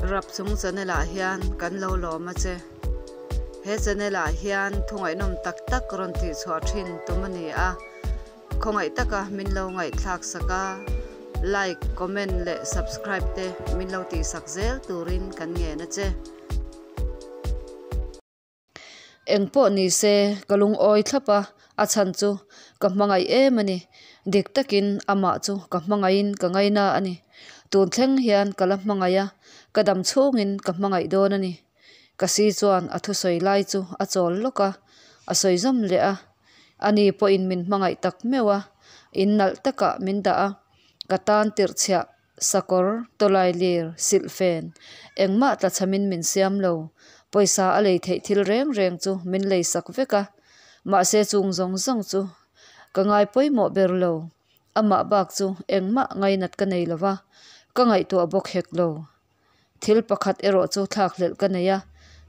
Rapchung channel ah hian kan lo lawm a che. He channel ah hian thu ngaihnawm tak tak rawn tih chhuah thin tum a ni a. Khawngaih taka min lo ngaihthlak sak a, like, comment leh subscribe te min lo tih sak zel turin kan ngen a che. Eng pawh ni se ka lungawi thlap a, a chhan chu ka hmangaih em a ni. Dik takin amah chu ka hmangaihin ka ngaina a ni. Tun thleng hian ka la hmangaih a, ka dam chhungin ka hmangaih dawn a ni. Ka si chuan a thusawi lai chu a chawl lawk a, a sawi zawm leh a. Ani pawhin min hmangaih tak meuh a, in nalh takah min dah a, ka tan tirhchhiah Sakawr, tawlai lir, silhfen, engmah tlachhamin min siam lo. Pawisa a lei theih thil reng reng chu min lei sak vek a. Mahse chung zawng zawng chu ka ngai pawimawh ber lo. Amah bak chu engmah ngainat ka nei lo va, ka ngaihtuah bawk hek lo. Thil pakhat erawh chu thlakhlelh ka nei a,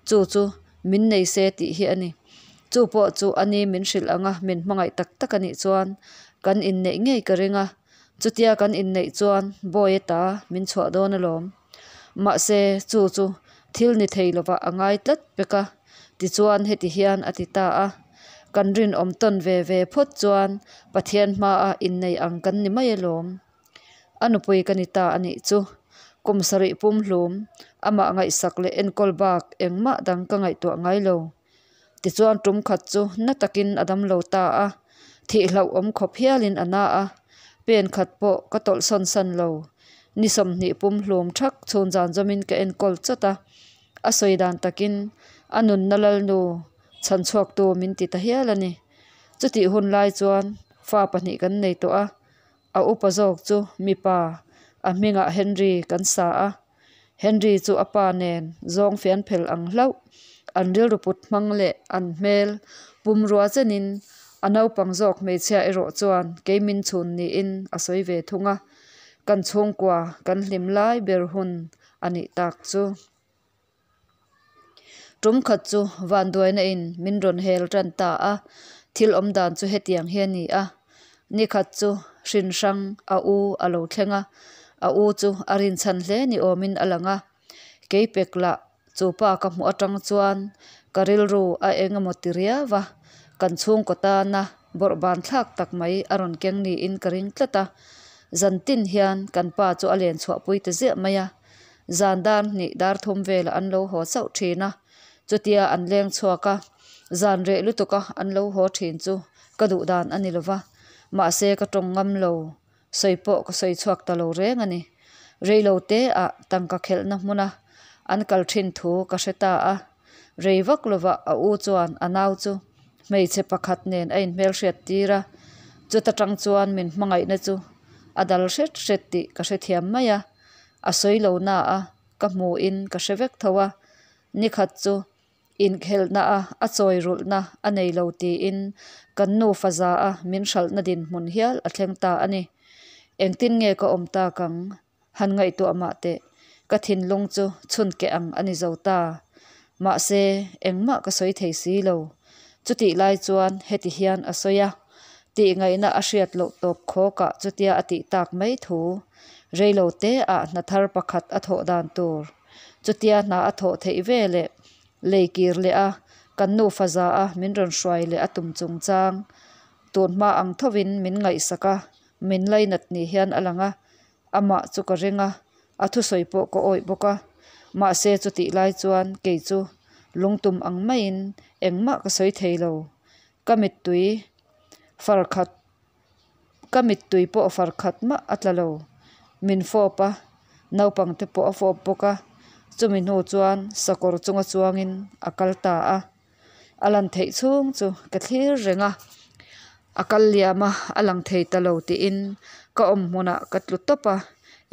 chu chu min nei se tih hi a ni. Chu pawh chu a ni min hrilh anga min hmangaih tak tak a nih chuan kan inneih ngei ka ring a, chutia kan inneih chuan Bawi ta min chhuah dawn alawm. Mahse chu chu thil ni thei lovah a ngai tlat pek a, tichuan heti hian a ti ta a, Kan rinawm tawn ve ve phawt chuan Pathian hmaah inneih ang kan ni mai alawm. A nupui ka ni ta a nih chu. Kum sarih pum hlum, amah ngaihsak leh enkawl bak engmah dang ka ngaihtuah ngai lo. Tichuan tum khat chu na takin a dam lo ta a, thih hlauhawm khawp hialin a na a, pen khat pawh ka tawlh sawn san lo. Ni 20 pum hlum thak chhun zan zawmin ka enkawl chawt a, a sawi dan takin a nunna lalnu chhan chhuaktu min ti ta hial a ni. Chutih hun lai chuan fa pahnih kan nei tawh a. A upa zawk chu mipa, a hmingah Henry kan sa a. Henry chu a pa nen zawng fian phel ang hlauh, an rilru put hmang leh an hmel pumrua chenin a naupang zawk hmeichhia erawh chuan kei min chhun niin a sawi ve thung a. Kan chhungkua kan hlim lai ber hun a nih tak chu. Tum khat chu vanduaina in min rawn hel tan ta a, thil awm dan chu hetiang hi a ni a. Ni khat chu hrin hrang a u a lo thleng a, a u chu a rinchhan hle ni awmin a lang a. Keipek lah chu pa ka hmuh atang chuan ka rilru a eng emaw ti riau va, kan chhungkaw tana bawrhban thlak tak mai a rawn keng niin ka ring tlat a. Zan tin hian kan pa chu a len chhuahpui ta ziah mai a. Zan dar hnih dar thum velah an lo haw chauh thin a, chutia an leng chhuak a, zan reh lutuk a an lo haw thin chu ka duh dan a ni lova, mahse ka tawng ngam lo, sawi pawh ka sawi chhuak ta lo reng a ni. Rei lo te ah tangka khelhna hmuna an kal thin thu ka hre ta a, rei vak lovah a u chuan a nau chu hmeichhe pakhat nen a inhmelhriat tir a, chuta tang chuan min hmangaihna chu a dal hret hret tih ka hrethiam mai a. A sawi lo na a, ka hmuhin ka hre vek tho a. Nikhat chu inkhelhna a a chawi rulhna a nei lo tiin kan nu faza a min hralhna dinhmun hial a thleng ta a ni. Engtin nge ka awm tak ang? Han ngaihtuah mah teh, ka thinlung chu chhun keh ang a ni zo ta. Mahse, engmah ka sawi thei si lo. Chutih lai chuan heti hian a sawi a, Tihngaihna a hriat loh tawp khawkah chutia a tih tak mai thu. Reilo te ah hna thar pakhat a thawh dan tur. Chutia hna a thawh theih ve leh lei kir leh a, kan nu faza a min rawn hruai leh a tum chungchang. Tun hma ang thovin min ngaihsak a, min lainat ni hian a lang a, amah chu ka ring a, a thusawi pawh ka awih bawk a. Mahse chutih lai chuan kei chu lungtum ang maiin engmah ka sawi thei lo. Ka mittui far khat Ka mittui pawh far khat mah a tla lo. Min fawp a, naupang te pawh a fawp bawk a. Chumi hnu chuan sakawr chunga chuangin a kal ta a. A lan theih chhung chu ka thlir reng a. A kal liam a, a lang thei ta lo tiin ka awm hmunah ka tlu tawp a,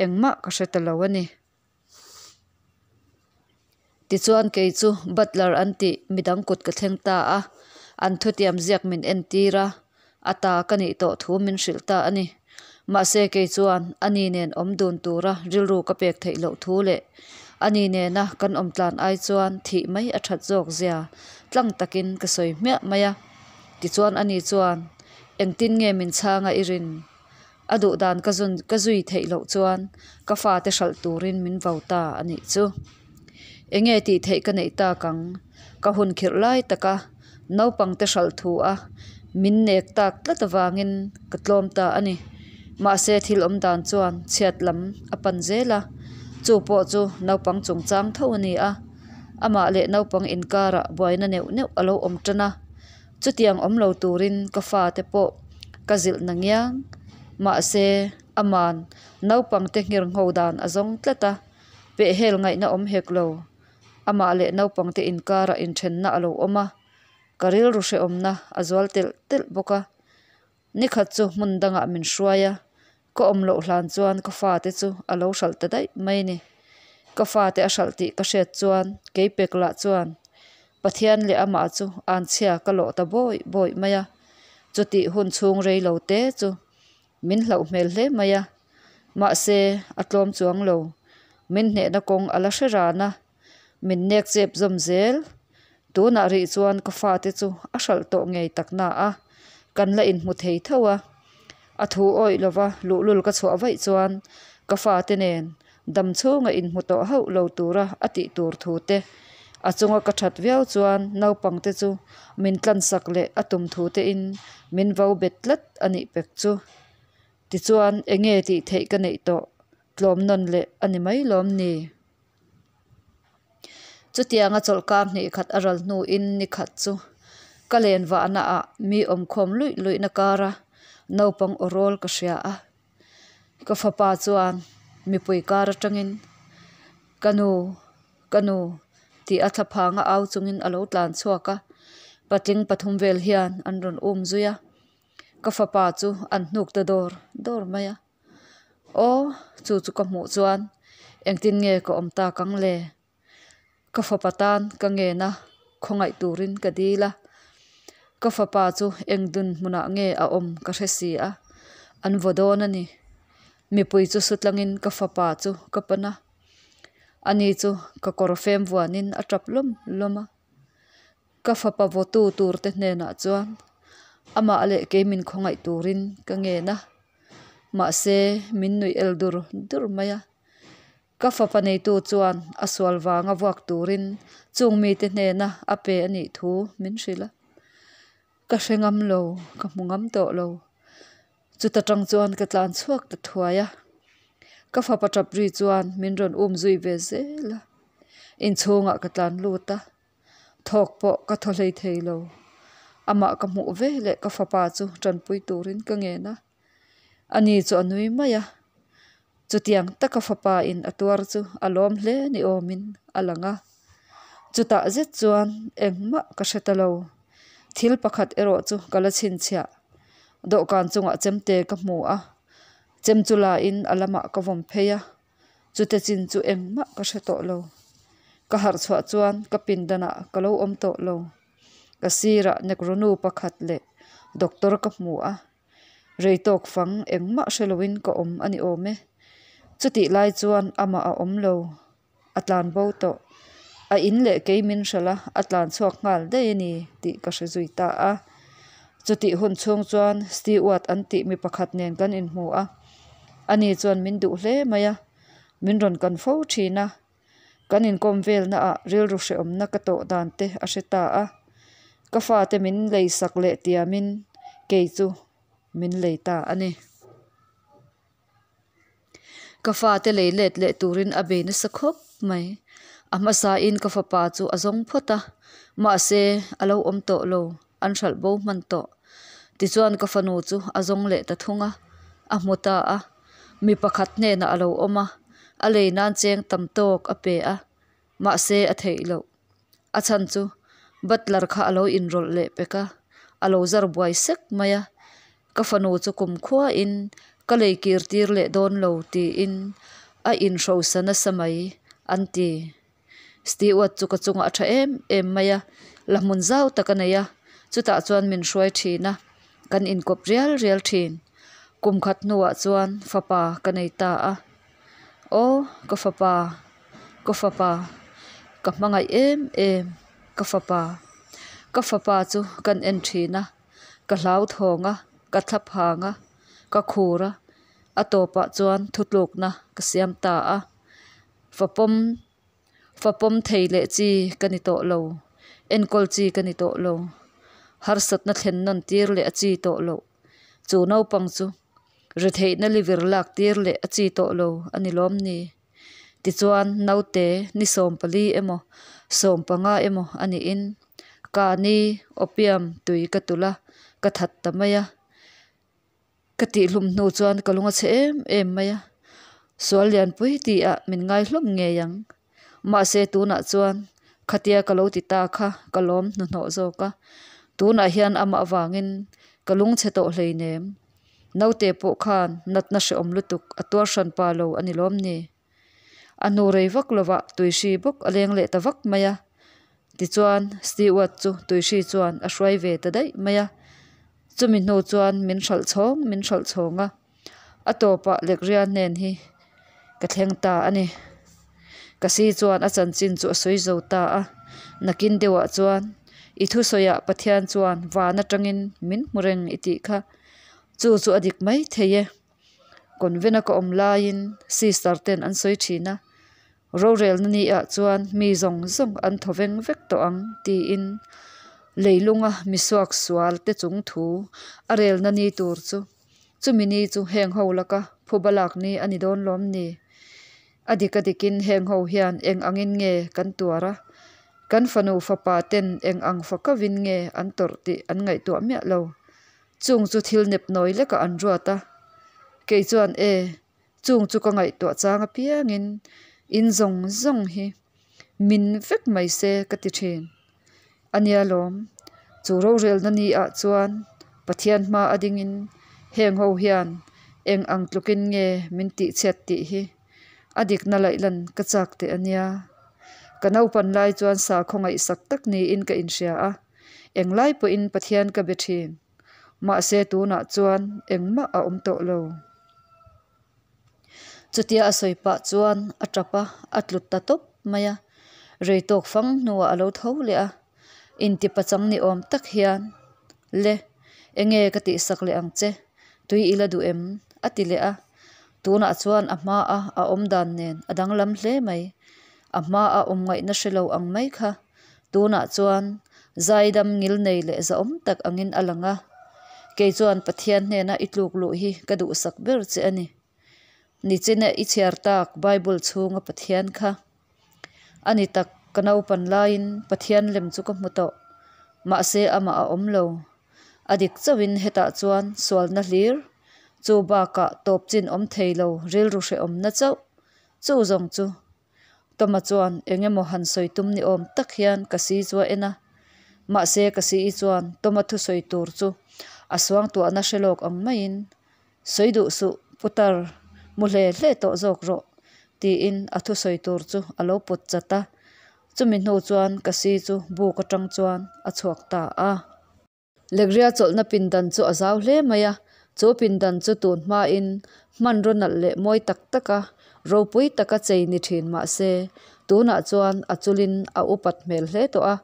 engmah ka hre ta lo a ni. Tichuan kei chu butler an tih midang kut ka thleng ta a, an thutiam ziak min entir a, a ta ka nih tawh thu min hrilh ta a ni. Mahse kei chuan ani nen awm dun tura rilru ka pek theih loh thu leh ani nena kan awm tlan ai chuan thih mai a that zawk zia tlang takin ka sawi hmiah mai a. Tichuan ani chuan, Engtin nge min chhanga i rin? A duh dan ka zun ka zui theih loh chuan ka fate hralh turin min vau ta a nih chu. Enge tih theih ka neih tak ang? Ka hun khirh lai taka naupangte hralh thu a min nek tak tlat avangin ka tlawm ta a ni. Mahse thil awm dan chuan chhiat lam a pan zel a, chu pawh chu naupang chungchang tho a ni a. Amah leh naupang inkarah buaina neuh neuh a lo awm tan a, chutiang awm lo turin ka fate pawh ka zilh na ngiang. Mahse aman naupangte nghirngho dan a zawng tlat a, pehhel ngaihna awm hek lo. Amah leh naupangte inkarah inthenna a lo awm a, ka rilru hrehawmna a zual telh telh bawk a. Nikhat chu hmun dangah min hruai a, ka awm loh hlan chuan ka fate chu a lo hralh ta daih mai a ni. Ka fate a hralh tih ka hriat chuan keipek lah chuan Pathian leh amah chu anchhia ka lawh ta bawih bawih mai a, chutih hun chhung rei lo te chu Min hlauh hmel hle mai a, mahse a tlawm chuang lo. Min hnehna kawng a la hre ran a, min nek chep zawm zel. Tunah rih chuan ka fate chu a hralh tawh ngei tak na a, kan la inhmu thei tho a. A thu awih lova luhlul ka chhuah vaih chuan ka fate nen dam chhunga inhmu tawh hauh lo tura a tih tur thu te, a chunga ka that viau chuan naupangte chu min tlansak leh a tum thu tein min vo bet tlat a nih pek chu. Tichuan enge tih theih ka neih tawh tlawm nawn leh a ni mai lawm ni? Chutianga chawlhkar hnih khat a ral hnuin ni khat chu ka len vahna ah mi awmkhawm luih luihna kara naupang aw rawl ka hria a. Ka fapa chuan mipui kar atangin Ka nu, ka nu tih a thlaphang a au chungin a lo tlan chhuak a, patling pathum vel hian an rawn um zui a, ka fapa chu an hnuk ta dawr dawr mai a. Aw, chu chu ka hmuh chuan engtin nge ka awm tak ang le? Ka fapa tan ka ngen a, khawngaih turin ka dil a. Ka fapa chu eng dun hmunah nge a awm ka hre si a, an vaw dawn a ni. Mipui chu sutlangin ka fapa chu ka pan a, ani chu ka kawr fem vuanin a tap lawm lawm a. Ka fapa vawtu turte hnenah chuan amah leh kei min khawngaih turin ka ngen a, mahse min nuih el dur dur mai a. Ka fapa neitu chuan a sual vanga vuak turin chung mite hnena a pe a nih thu min hrilh a. Ka hre ngam lo, ka hmu ngam tawh lo. Chuta tang chuan ka tlan chhuak ta thuai a. Ka fapa tap ri chuan min rawn um zui ve zel a. Inchhungah ka tlan lut a, thawk pawh ka thaw hlei thei lo. Amah ka hmuh ve leh ka fapa chu tanpui turin ka ngen a. Ani chu a nui mai a, chutiang taka fapa in a tuar chu a lawm hle ni awmin a lang a. Chutah zet chuan engmah ka hre ta lo. Thil pakhat erawh chu ka la chhinchhiah. Dawhkan chungah chemte ka hmu a, chem chu lain a lamah ka vawm phei a, chute chin chu engmah ka hre tawh lo. Ka harh chhuah chuan ka pindanah ka lo awm tawh lo. Ka sirah Negronu pakhat leh doctor ka hmu a. Rei tawk fang engmah hre loin ka awm a ni awm e. Chutih lai chuan amah a awm lo, a tlan bo tawh. A in leh kei min hralh a, a tlan chhuak nghal daih a ni tih ka hre zui ta a. Chutih hun chhung chuan Steward an tih mi pakhat nen kan inhmu a, ani chuan min duh hle mai a, min rawn kan fo thin a. Kan inkawm velna ah rilru hrehawmna ka tawh dan te a hre ta a, ka fate min lei sak leh tiamin kei chu min lei ta a ni. Ka fate lei let leh turin a bei nasa khawp mai. A hmasain ka fapa chu a zawng phawt a, mahse a lo awm tawh lo, an hralh bo hman tawh. Tichuan ka fanu chu a zawng leh ta thung a, a hmu ta a. Mi pakhat hnenah a lo awm a, a lei nan cheng tam tawk a pe a, mahse a theih loh. A chhan chu butler kha a lo inrawlh leh pek a, a lo zar buai sek mai a. Ka fanu chu kumkhuain ka lei kir tir leh dawn lo tiin a inhrosa nasa mai an ti. Steward chu ka chungah a tha em em mai a, la hmun zau tak a nei a, chutah chuan min hruai thin a, kan inkawp rial rial thin. Kum khat hnuah chuan fapa ka nei ta a, Aw ka fapa, ka fapa, ka hmangaih em em, ka fapa, ka fapa chu kan en thin a, ka hlauthawng a, ka thlaphang a, ka khur a. A tawpah chuan thutlukna ka siam ta a. Fa pawm fa pawm thei leh chi ka ni tawh lo. Enkawl chi ka ni tawh lo. Harsatna thlen nawn tir leh a chi tawh loh. Chu naupang chu retheihna livir lak tir leh a chi tawh lo a ni lawm ni? Tichuan naute ni 14 emaw 15 emaw a niin Kani opium tui ka tulh a, ka that ta mai a. Ka tihhlum hnu chuan ka lung a chhe em em mai a, sual lianpui tihah min ngai hlawm ngei ang. Mahse tunah chuan khatia ka lo ti ta kha ka lawm hnuhnawh zawk a, tunah hian amah avangin ka lung chhe tawh hleinem. Naute pawh khan natna hrehawm lutuk a tuar hran pa lo a ni lawm ni? A hnu rei vak lovah tuihri bawk a leng leh ta vak mai a. Tichuan Stewart chu tuihri chuan a hruai ve ta daih mai a. Chumi hnu chuan min hralh chhawng min hralh chhawng a, a tawpah Lekria hnen hi ka thleng ta a ni. Ka si chuan a chanchin chu a sawi zo ta a, nakin deuhah chuan i thusawiah Pathian chuan van atangin min hmu reng i tih kha, chu chu a dik mai thei e. Convent-a ka awm laiin sister ten an sawi thin a, Rorelna ni ah chuan mi zawng zawng an thaw veng vek tawh ang tiin leilunga misuak sual te chung thu a relna ni tur chu chumi ni chu heng ho laka phuba lak ni a ni dawn lawm ni? A dik a dikin heng ho hian eng angin nge kan tuar a, kan fanu fapa ten eng ang fakavin nge an tawrh tih an ngaihtuah miah lo. Chung chu thil nep nawi lekah an ruat a, kei chuan e Chung chu ka ngaihtuah chang apiangin in zawng zawng hi min vek mai se ka ti thin. A nia lawm, chu rorelna ni ah chuan Pathian hma a dingin heng ho hian eng ang tlukin nge min tihchhiat tih hi a dikna laih lan ka chak teh a nia. Ka naupan lai chuan sakhaw ngaihsak tak niin ka inhria a, englai pawhin Pathian ka be thin. Mahse tunah chuan engmah a awm tawh lo. Chutia a sawi pah chuan a tap a, a tlut ta tawp mai a. Rei tawk fang hnuah a lo tho leh a, inti pachang ni awm tak hian, Le, enge ka tihsak leh ang che, tui i la duh em? a ti leh a. Tunah chuan a hmaa a awm dan nen a danglam hle mai. A hmaa awm ngaihna hre lo ang mai kha. Tunah chuan zaidam ngil nei leh zahawm tak angin a lang a, kei chuan Pathian hnena i tluk luh hi ka duhsak ber che a ni. Nichina i chhiar tak Bible chhunga Pathian kha a ni tak, ka naupan laiin Pathian lem chu ka hmu tawh, mahse amah a awm lo. A dik chauhin hetah chuan sualna hlir, chu bakah tawp chin awm thei lo rilru hrehawmna chauh, chu zawng chu Toma chuan eng emaw han sawi tum ni awm tak hian ka si chu a en a. Mahse ka si i chuan Toma thusawi tur chu a suangtuahna hre lawk ang maiin, Sawi duh suh, putar, mu hle hle tawh zawk rawh, tiin a thusawi tur chu a lo pawt chat a. Chumi hnu chuan ka si chu buk atang chuan a chhuak ta a. Lekria chawlhna pindan chu a zau hle mai a, chu pindan chu tun hmain hmanraw nalh leh mawi tak taka ropui taka chei ni thin mah se, tunah chuan a chulin a upat hmel hle tawh a.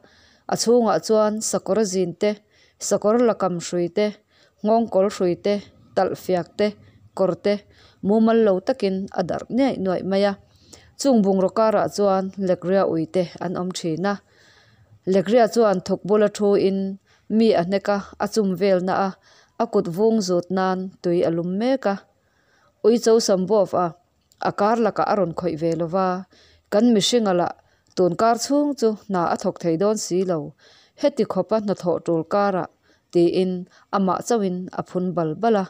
A chhungah chuan sakawr zin te, sakawr lakam hrui te, nghawngkawl hrui te, talh fiak te, kawr te mumal lo takin a darh nuaih nuaih mai a. Chung bungraw karah chuan lekria ui te an awm thin a. Lekria chuan thawk bula thu in mi a hnek a, a chum vel na a, a kut vung zut nan tui a lum mek a. Uicho Sambov a a kar lakah a rawn khawih ve lo va, kan mihringa lah tun kar chhung chu hna a thawk thei dawn si lo, heti khawpa hnathawh tul karah tiin amah chauhin a phun bal bal a.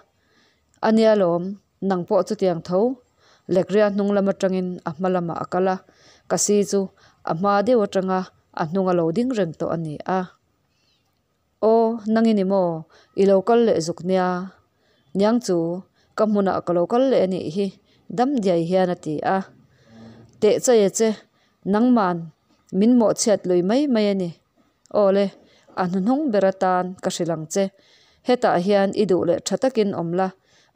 A nia lawm, nang pawh chutiang tho. Lekria hnung lam atangin a hma lamah a kal a, ka si chu a hma deuh atanga a hnung a lo ding reng tawh a ni a. Aw, nang i ni maw? I lo kal leh zuk nia. Niang chu, ka hmunah ka lo kal leh a nih hi, dam diai hian a ti a. Teh chai a che, nangman min mawhchhiat lui mai mai a ni. Aw le, a hnuhnung ber atan ka hrilh ang che. Hetah hian i duh leh tha takin awm la,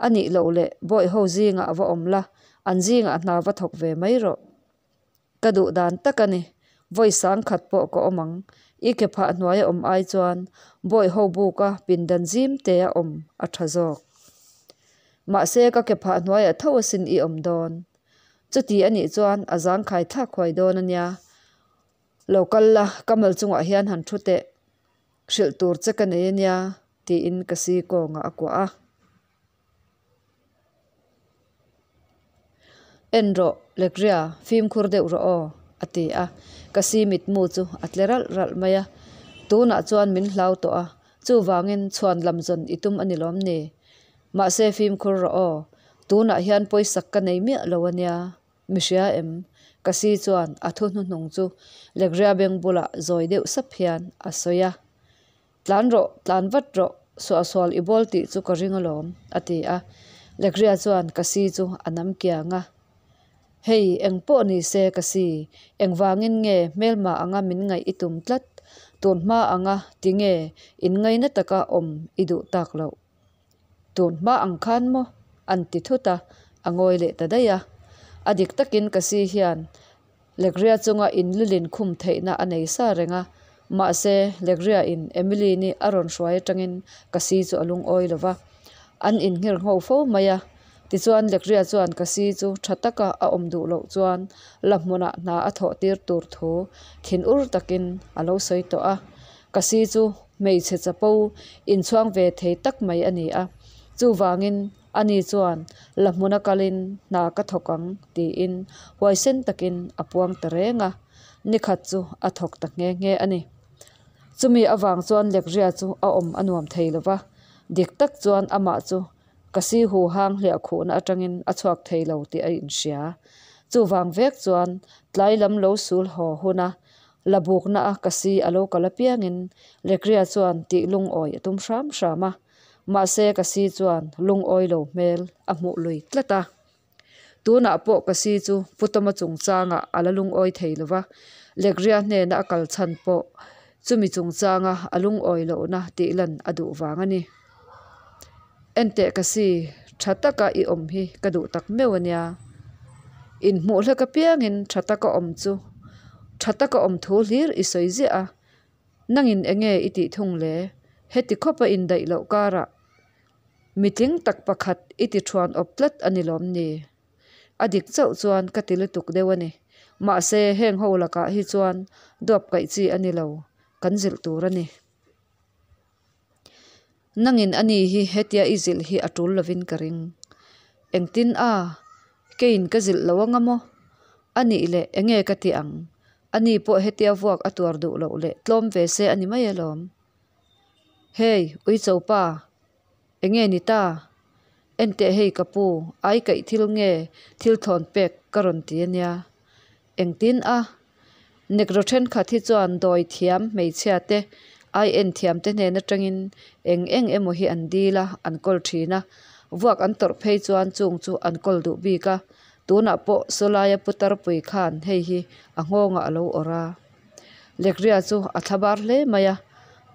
a nih loh leh bawi ho zingah va awm la, an zingah hna va thawk ve mai rawh. Ka duh dan tak a ni, vawi sang khat pawh ka awm ang. I ke phah hnuaia awm ai chuan bawi ho buka pindan zim te a awm a tha zawk. Mahse ka kephah hnuaiah tho asin i awm dawn. Chuti a nih chuan a zangkhai thlak huai dawn a nia. Lo kal la, ka mal chungah hian han thu teh. Hrilh tur che ka nei a nia, tiin ka si kawngah a kuah a. En rawh, Lekria, fimkhur deuh rawh aw, a ti a. Ka si mitmu chu a tle ralh ralh mai a. Tunah chuan min hlau tawh a, chuvangin chhuan lam zawn i tum a ni lawm ni? Mahse fimkhur rawh aw, tunah hian pawisak ka nei miah lo a nia. Mi hria em? Ka si chuan a thu hnuhnung chu Lekria beng bulah zawi deuh sap hian a sawi a. Tlan rawh, tlan vat rawh, suahsual i bawl tih chu ka ring alawm, a ti a. Lekria chuan ka si chu a nam kiang a. Hei, eng pawh ni se ka si, engvangin nge hmelma anga min ngaih i tum tlat? Tun hma anga ti nge in ngaina taka awm i duh tak loh? Tun hma ang khan maw? An ti thut a, a ngawi leh ta daih a. A dik takin ka si hian Legria chunga inlilin khum theihna a nei sa reng a, mahse Legria in Emily-ni a rawn hruai atangin ka si chu a lungawi lo va. An inngher ngho fo mai a, tichuan Legria chuan ka si chu tha taka a awm duh loh chuan la hmunah hna a thawh tir tur thu thinur takin a lo sawi tawh a. Ka si chu hmeichhe chapo inchhuang ve thei tak mai a ni a, chuvangin ani chuan la hmuna kalin hna ka thawk ang tiin huaisen takin a puang ta reng a, nikhat chu a thawk ta nghe nghe a ni. Chumi avang chuan Lekria chu a awm a nuam thei lo va, dik tak chuan amah chu ka si hu hang hliah khuhna atangin a chhuak thei lo tih a inhria. Chuvang vek chuan tlai lam lo sul haw huna La bukna a ka si a lo kal apiangin Lekria chuan tih lungawi a tum hram hram a, mahse ka si chuan lungawi lo hmel a hmuh lui tlat a. Tunah pawh ka si chu Pu Tawma chungchangah a la lungawi thei lo va, Lekria hnena a kal chhan pawh chumi chungchanga a lungawi lohna tih lan a duh vang a ni. Enteh ka si, tha taka i awm hi ka duh tak meuh a nia. Inhmuh hlek apiangin tha taka awm chu tha taka awm thu hlir i sawi ziah a, nangin enge i tih thung le? Heti khawpa indaih loh karah mitling tak pakhat i ti thuan awp tlat a ni lawm ni? A dik chauh chuan ka ti lutuk deuh a ni. Mahse heng ho lakah hi chuan duap kaih chi a ni lo, kan zilh tur a ni. Nangin a ni hi hetia i zilh hi a tul lovin ka ring. Engtin a? Keiin ka zilh lo anga maw? A nih leh enge ka ti ang? A ni pawh hetia vuak a tuar duh loh leh tlawm ve se a ni mai alawm. Hey, Uicho pa, enge ni ta? Enteh hei ka pu, ai kaih thil nge thil thawn pek ka rawn ti a nia. Engtin a? Negro thenkhat hi chuan dawi thiam hmeichhia te, ai en thiam te hnen atangin eng eng emaw hi an dil a, an kawl thin a. Vuak an tawrh phei chuan chung chu an kawl duh bik a. Tunah pawh sawlaia putar pui khan hei hi a nghawngah a lo awrh a. Lekria chu a thla bar hle mai a,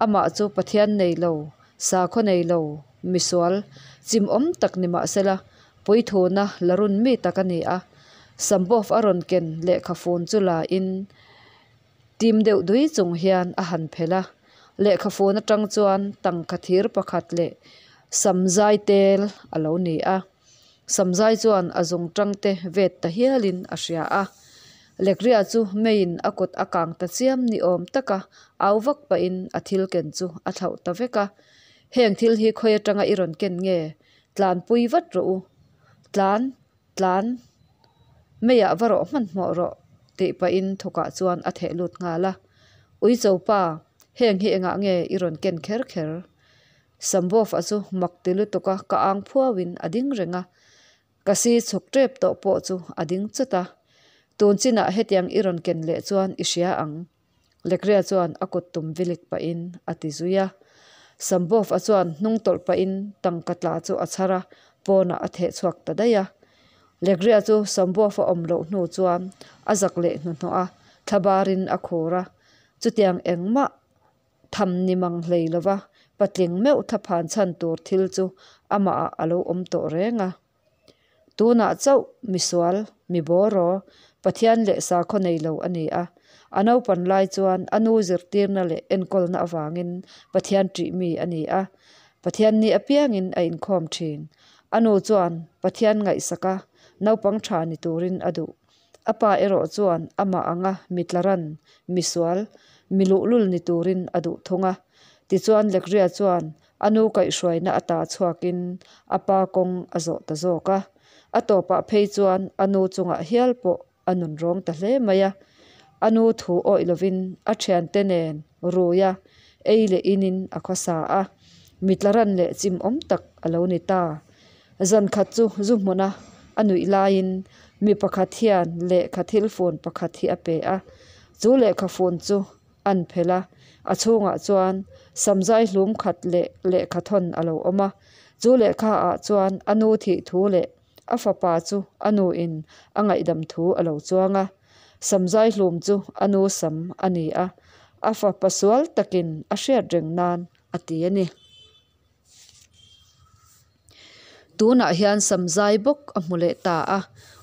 amah chu Pathian nei lo, sakhaw nei lo, misual, chimawm tak ni mahsela Puithuna la run mi tak a ni a, Sambov a rawn ken lehkha fun chu la in tim deuh dui chung hian a han phelh a, lehkha fun atang chuan tangka thir pakhat leh samzai tel a lo ni a, samzai chuan a zung tang te vet ta hialin a hria a, Lekria chu meiin a kut a kang ta chiam ni awm taka au vak pahin a thil ken chu a thlauh ta vek a, heng thil hi khawi atanga i rawn ken nge? Tlanpui vat rawh u. Tlan, tlan, meiah va rawh hmanhmawh rawh tih pahin thukah chuan a theh lut nghal a. Uicho pa, heng hi engah nge i rawn ken kher kher? Sambawfa chu mak ti lutuk a ka ang phuauin a ding reng a. Ka si chhuk tep tawh pawh chu a ding chawt a. Tun chinah hetiang i rawn ken leh chuan i hria ang. Lekria chuan a kut tum vilik pahin a ti zui a. Sambov-a chuan hnung tawlh pahin tangka tla chu a chhar a, pawnah a theh chhuak ta daih a. Lekria chu Sambov-a awm loh hnu chuan a zak leh hnuhnawh a, thlabarin a khur a. Chutiang engmah tham ni mang hlei lova patling meuh thaphan chhan tur thil chu amahah a lo awm tawh reng a. Tunah chauh misual, mi bawraw, Pathian leh sakhaw nei lo a ni a. A naupan lai chuan a nu zirtirna leh enkawlna avangin Pathian ṭih mi a ni a. Pathian ni apiangin a inkhawm ṭhin. A nu chuan Pathian ngaihsak a, naupang tha ni turin a duh. A pa erawh chuan amah anga mi tlaran, misual, mi luhlul ni turin a duh thung a. Tichuan Lekria chuan a nu kaihhruaina ata chhuakin a pa kawng a zawh ta zawk a. A tawpah phei chuan a nu chungah hial pawh a nunrawng ta hle mai a. A nu thu awih lovin a thiante nen ruia ei leh inin a khawsa a, mi tlaran leh chimawm tak a lo ni ta. Zan khat chu zu hmuna a nuih laiin mi pakhat hian lehkha thil fun pakhat hi a pe a, chu lehkha fun chu an phelh a, a chhungah chuan samzai hlum khat leh lehkha thawn a lo awm a, chu lehkha ah chuan a nu thih thu leh a fapa chu a nu in a ngaihdam thu a lo chuang a, samzai hlum chu a nu sam a ni a, a fapa sual takin a hriat reng nan a ti a ni. Tunah hian samzai bawk a hmu leh ta a,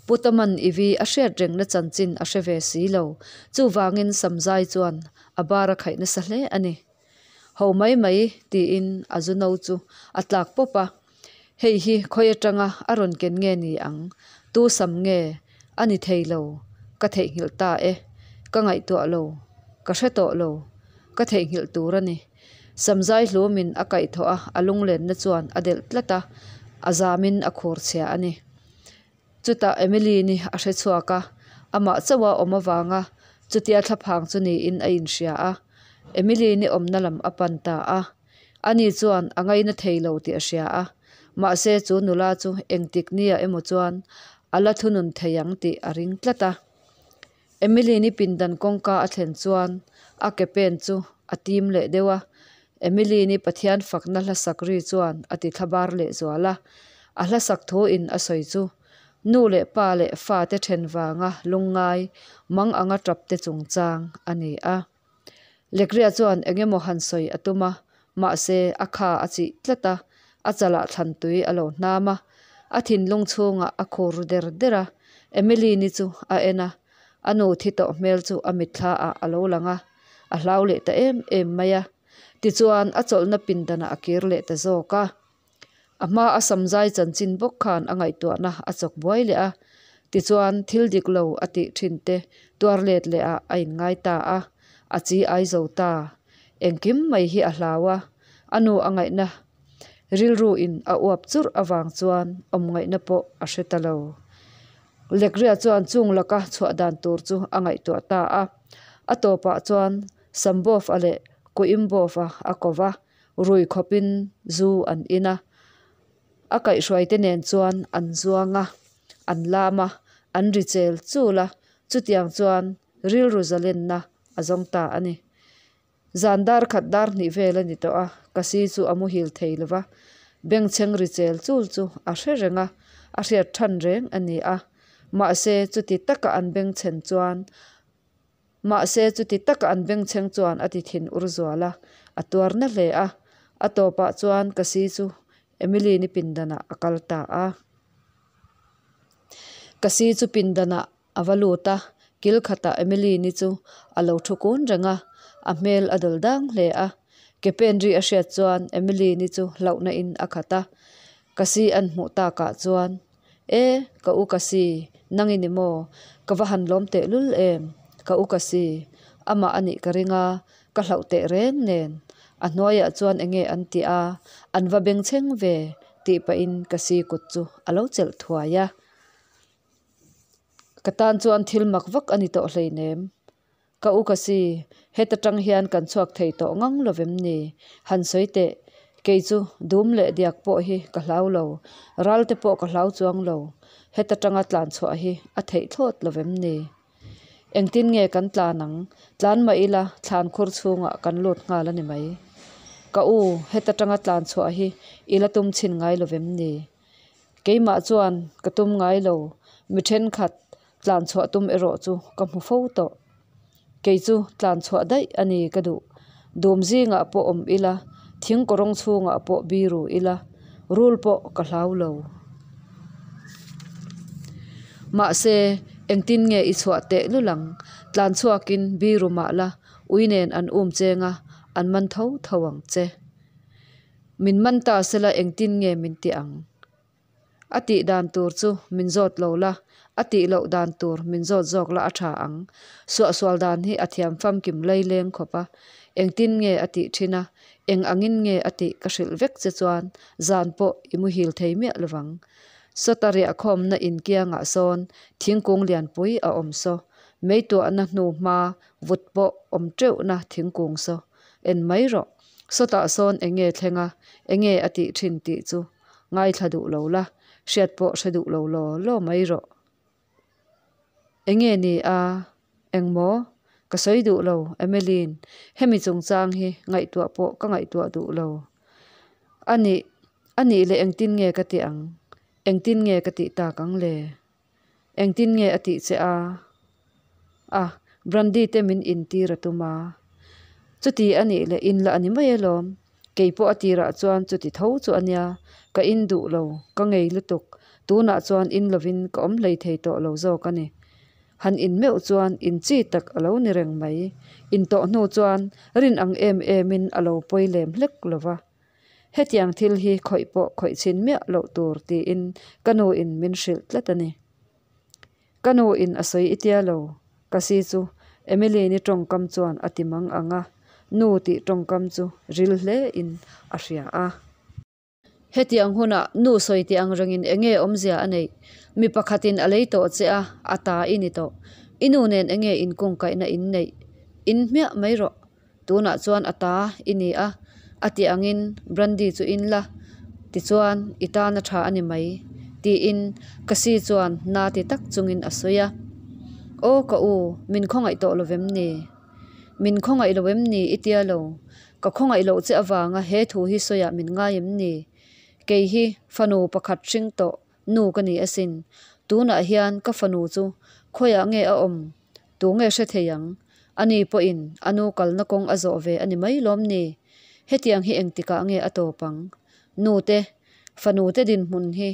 Putaman Ivi a hriat rengna chanchin a hre ve si lo, chuvangin samzai chuan a bar a khaih nasa hle a ni. Ho mai mai tiin a zu no chu a tlak pawp a, hei hi khawi atanga a rawn ken nge ni ang, tu sam nge a ni thei lo, ka theihnghilh ta e, ka ngaihtuah lo, ka hre tawh lo, ka theihnghilh tur a ni. Samzai hlumin a kaihthawh a, a lunglenna chuan a delh tlat a, a zamin a khur chhia a ni. Chutah Emily-ni a hre chhuak a, amah chauha awm avanga chutia thlaphang chu niin a inhria a, Emily-ni awmna lam a pan ta a. Ani chuan a ngaina thei lo tih a hria a, mahse chu nula chu engtik nia emaw chuan a la thunun thei ang tih a ring tlat a. Emily-ni pindan kawngka a thlen chuan a ke pen chu a tim leh deuh a, Emily-ni Pathian fakna hla sak ri chuan a ti thlabar leh zual a, a hla sak thu in a sawi chu nu leh pa leh fa te then vanga lungngai mang anga tap te chungchang a ni a. Lekria chuan eng emaw han sawi a tum a, mahse a kha a chih tlat a, a chalah thlan tui a lo hnam a, a thinlung chhungah a khur ru der der a, Emily-ni chu a en a, a nu thi tawh hmel chu a mitthla ah a lo lang a, a hlau leh ta em em mai a, tichuan a chawlhna pindanah a kir leh ta zawk a. A hma a samzai chanchin bawk khan a ngaihtuahna a chawk buai leh a, tichuan thil dik lo a tih thin te tuar let leh ah a inngai ta a, a chi ai zo ta. Engkim mai hi a hlau a, a nu a ngaihna rilru in a uap churh avang chuan awm ngaihna pawh a hre ta lo. Lekria chuan chung laka chhuah dan tur chu a ngaihtuah ta a, a tawpah chuan Sambawf-a leh Kuimbawf-a a ko va. Rui khawpin zu an in a, a kaihhruaite nen chuan an zuang a, an lam a, an ri chel chul a, chutiang chuan rilru zalenna a zawng ta a ni. Zan dar khat dar hnih vel a ni tawh a, Kasi chu a muhil thei lo va, bengchheng ri chel chul chu a hre reng a, a hriat than reng a ni a, mahse chuti taka an bengchhen chuan Mahse, chuti taka an bengchheng chuan a ti thin ur zual a, a tuar na hle a. A tawpah chuan Kasi chu Emily ni pindanah a kal ta a. Kasi chu pindanah a va lut a, kil khatah Emily ni chu a lo thu kun reng a, a hmel a dawl dang hle a. Ke pen ri a hriat chuan Emily ni chu hlauhna in a khat a. Kasi an hmuh takah chuan E, ka u ka si, nang i ni maw? Ka va han lawm teh lul em? Ka u ka si, amah a nih ka ring a, ka hlauh teh reng nen. A hnuaiah chuan enge an tih a, an va beng chheng ve, tih pahin ka si kut chu a lo chelh thuai a. Ka tan chuan thil mak vak a ni tawh hleinem. Ka u ka si, heta tang hian kan chhuak thei tawh ngang lo vem ni? Han sawi teh, kei chu dum leh diak pawh hi ka hlau lo, ral te pawh ka hlau chuang lo, heta tanga tlan chhuah hi a theih thlawt lo vem ni? Engtin nge kan tlan ang? Tlan mah ila thlan khur chhungah kan lut nghal a ni mai. Ka u, heta tanga tlan chhuah hi i la tum chhin ngai lo vem ni? Keimah chuan ka tum ngai lo, mi thenkhat Tlan chhuah tum erawh chu ka hmu fo tawh. Kei chu tlan chhuah daih a ni ka duh. Dum zingah pawh awm ila, thing kawrawng chhungah pawh biru ila, rul pawh ka hlau lo. Mahse, engtin nge i chhuah teh lul ang? Tlan chhuakin biru mah la, ui nen an um cheng a, an man tho tho ang che. Min man ta sela engtin nge min ti ang? A tih dan tur chu min zawt lo la, a tih loh dan tur min zawt zawk la a tha ang. Suahsual dan hi a thiam famkim laileng khawp a, engtin nge a tih thin a, eng angin nge a tih ka hrilh vek che chuan zan pawh i muhil thei miah lovang. Sawta riahkhawmna in kiangah sawn thingkung lianpui a awm saw, meituahna hnu hma vut pawh awm teuhna thingkung saw. En mai rawh. Sawtah sawn enge thleng a, enge a tih thin tih chu ngaithla duh lo la, hriat pawh hre duh lo law law mai rawh. Enge ni a? Engmaw? Ka sawi duh lo, Emely'n hemi chungchang hi ngaihtuah pawh ka ngaihtuah duh lo. A nih, a nih leh engtin nge ka tih ang? Engtin nge ka tih tak ang le? Engtin nge a tih che a? A, Brandy te min intir a tum a. Chuti a nih leh in la a ni mai alawm. Kei pawh a tirah chuan chuti tho chu a nia, ka in duh lo, ka ngei lutuk. Tunah chuan in lovin ka awm hlei thei tawh lo zawk a ni. Han in meuh chuan in chi tak a lo ni reng mai. In tawh hnu chuan rin ang em emin a lo pawi lem hlek lo va. Hetiang thil hi khawih pawh khawih chhin miah loh tur tiin ka nu in min hrilh tlat a ni. Ka nu in a sawi i tia lo, ka si chu Emily-ni tawngkam chuan a ti mang ang a, nu tih tawngkam chu ril hle in a hria a. Hetiang hunah nu sawi tih ang rengin enge awmzia a neih? Mi pakhatin a lei tawh che a, a ta i ni tawh. I nu nen enge inkungkaihna in neih? In hmiah mai rawh. Tunah chuan a ta i ni a, a tih angin Brandy chu in la, tichuan i tan a tha a ni mai, tiin Kasi chuan na ti tak chungin a sawi a. Aw ka u, min khawngaih tawh lo vem ni? Min khawngaih lo em ni i tia lo? Ka khawngaih loh che avanga he thu hi sawiah min ngai em ni? Kei hi fanu pakhat hring tawh nu ka ni asin. Tunah hian ka fanu chu khawiah nge a awm? Tu nge hre thei ang? Ani pawhin a nu kalna kawng a zawh ve a ni mai lawm ni? Hetiang hi engtikah nge a tawp ang? Nute, fanute dinhmun hi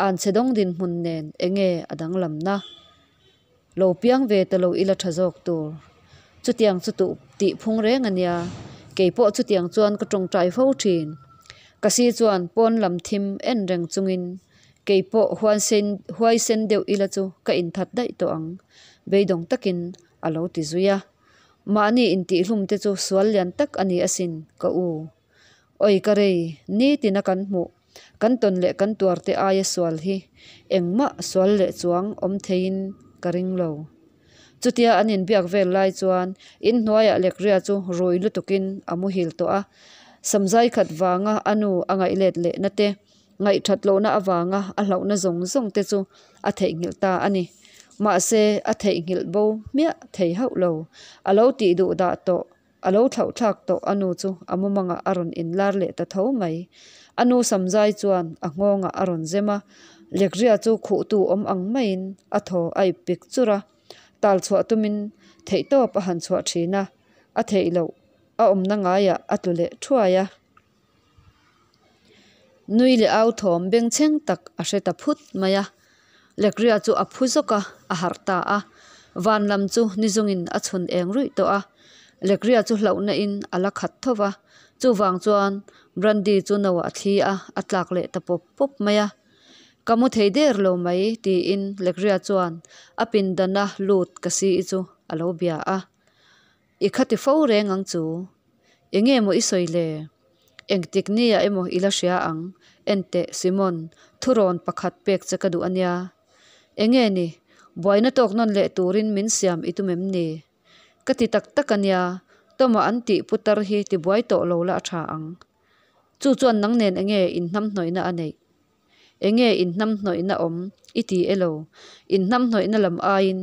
anchhe dawng dinhmun nen enge a danglamna? Lo piang ve ta lo ila tha zawk tur. Chutiang chu tuh tih phung reng a nia, kei pawh chutiang chuan ka tawngtai fo thin. Ka si chuan pawn lam thim en reng chungin kei pawh huaisen huaisen deuh ila chu ka inthat daih tawh ang, beidawng takin a lo ti zui a. Mahni intihhlum te chu sual lian tak a ni asin, ka u. Oi ka rei, nitina kan hmuh, kan tawn leh kan tuar te aia sual hi engmah sual leh chuang awm theiin ka ring lo. Chutia an inbiak vel lai chuan inhnuaiah Lekria chu rui lutukin a muhil tawh a, samzai khat vanga a nu a ngaih let lehna te, ngaihthat lohna avanga a hlauhna zawng zawng te chu a theihnghilh ta a ni. Mahse, a theihnghilh bo hmiah thei hauh lo. A lo tih duh dah tawh. A lo thlauh thlak tawh a nu chu a mumangah a rawn inlar leh ta tho mai. A nu samzai chuan a nghawngah a rawn zem a, Lekria chu khuhtu awm ang maiin a thaw a ip pik chur a, tal chhuah tumin theihtawp a han chhuah thin a, a theih loh a awmna ngaiah a tlu leh thuai a. Nui leh au thawm bengchheng tak a hre ta phut mai a, Lekria chu a phu zawk a, a harh ta a. Van lam chu ni zungin a chhun eng ruih tawh a, Lekria chu hlauhna in a la khat tho va, chuvang chuan Brandy chu no ah a thli a, a tlak leh ta pawp pawp mai a. Ka mu thei der lo mai tiin Lekria chuan a pindana lut ka si i chu a lo bia a. I khati fo reng ang chu. Enge maw i sawi le? Engtik nia emaw i la hria ang? Enteh, Simon, thurawn pakhat pek che ka duh a nia. Enge ni? Buaina tawk nawn leh turin min siam i tum em ni? Ka ti tak tak a nia, Toma an tih putar hi tibuai tawh lo la a tha ang. Chu chuan nang nen enge inhnamhnawihna a neih? Enge inhnamhnawihna awm i ti e lo? Inhnamhnawihna lam aiin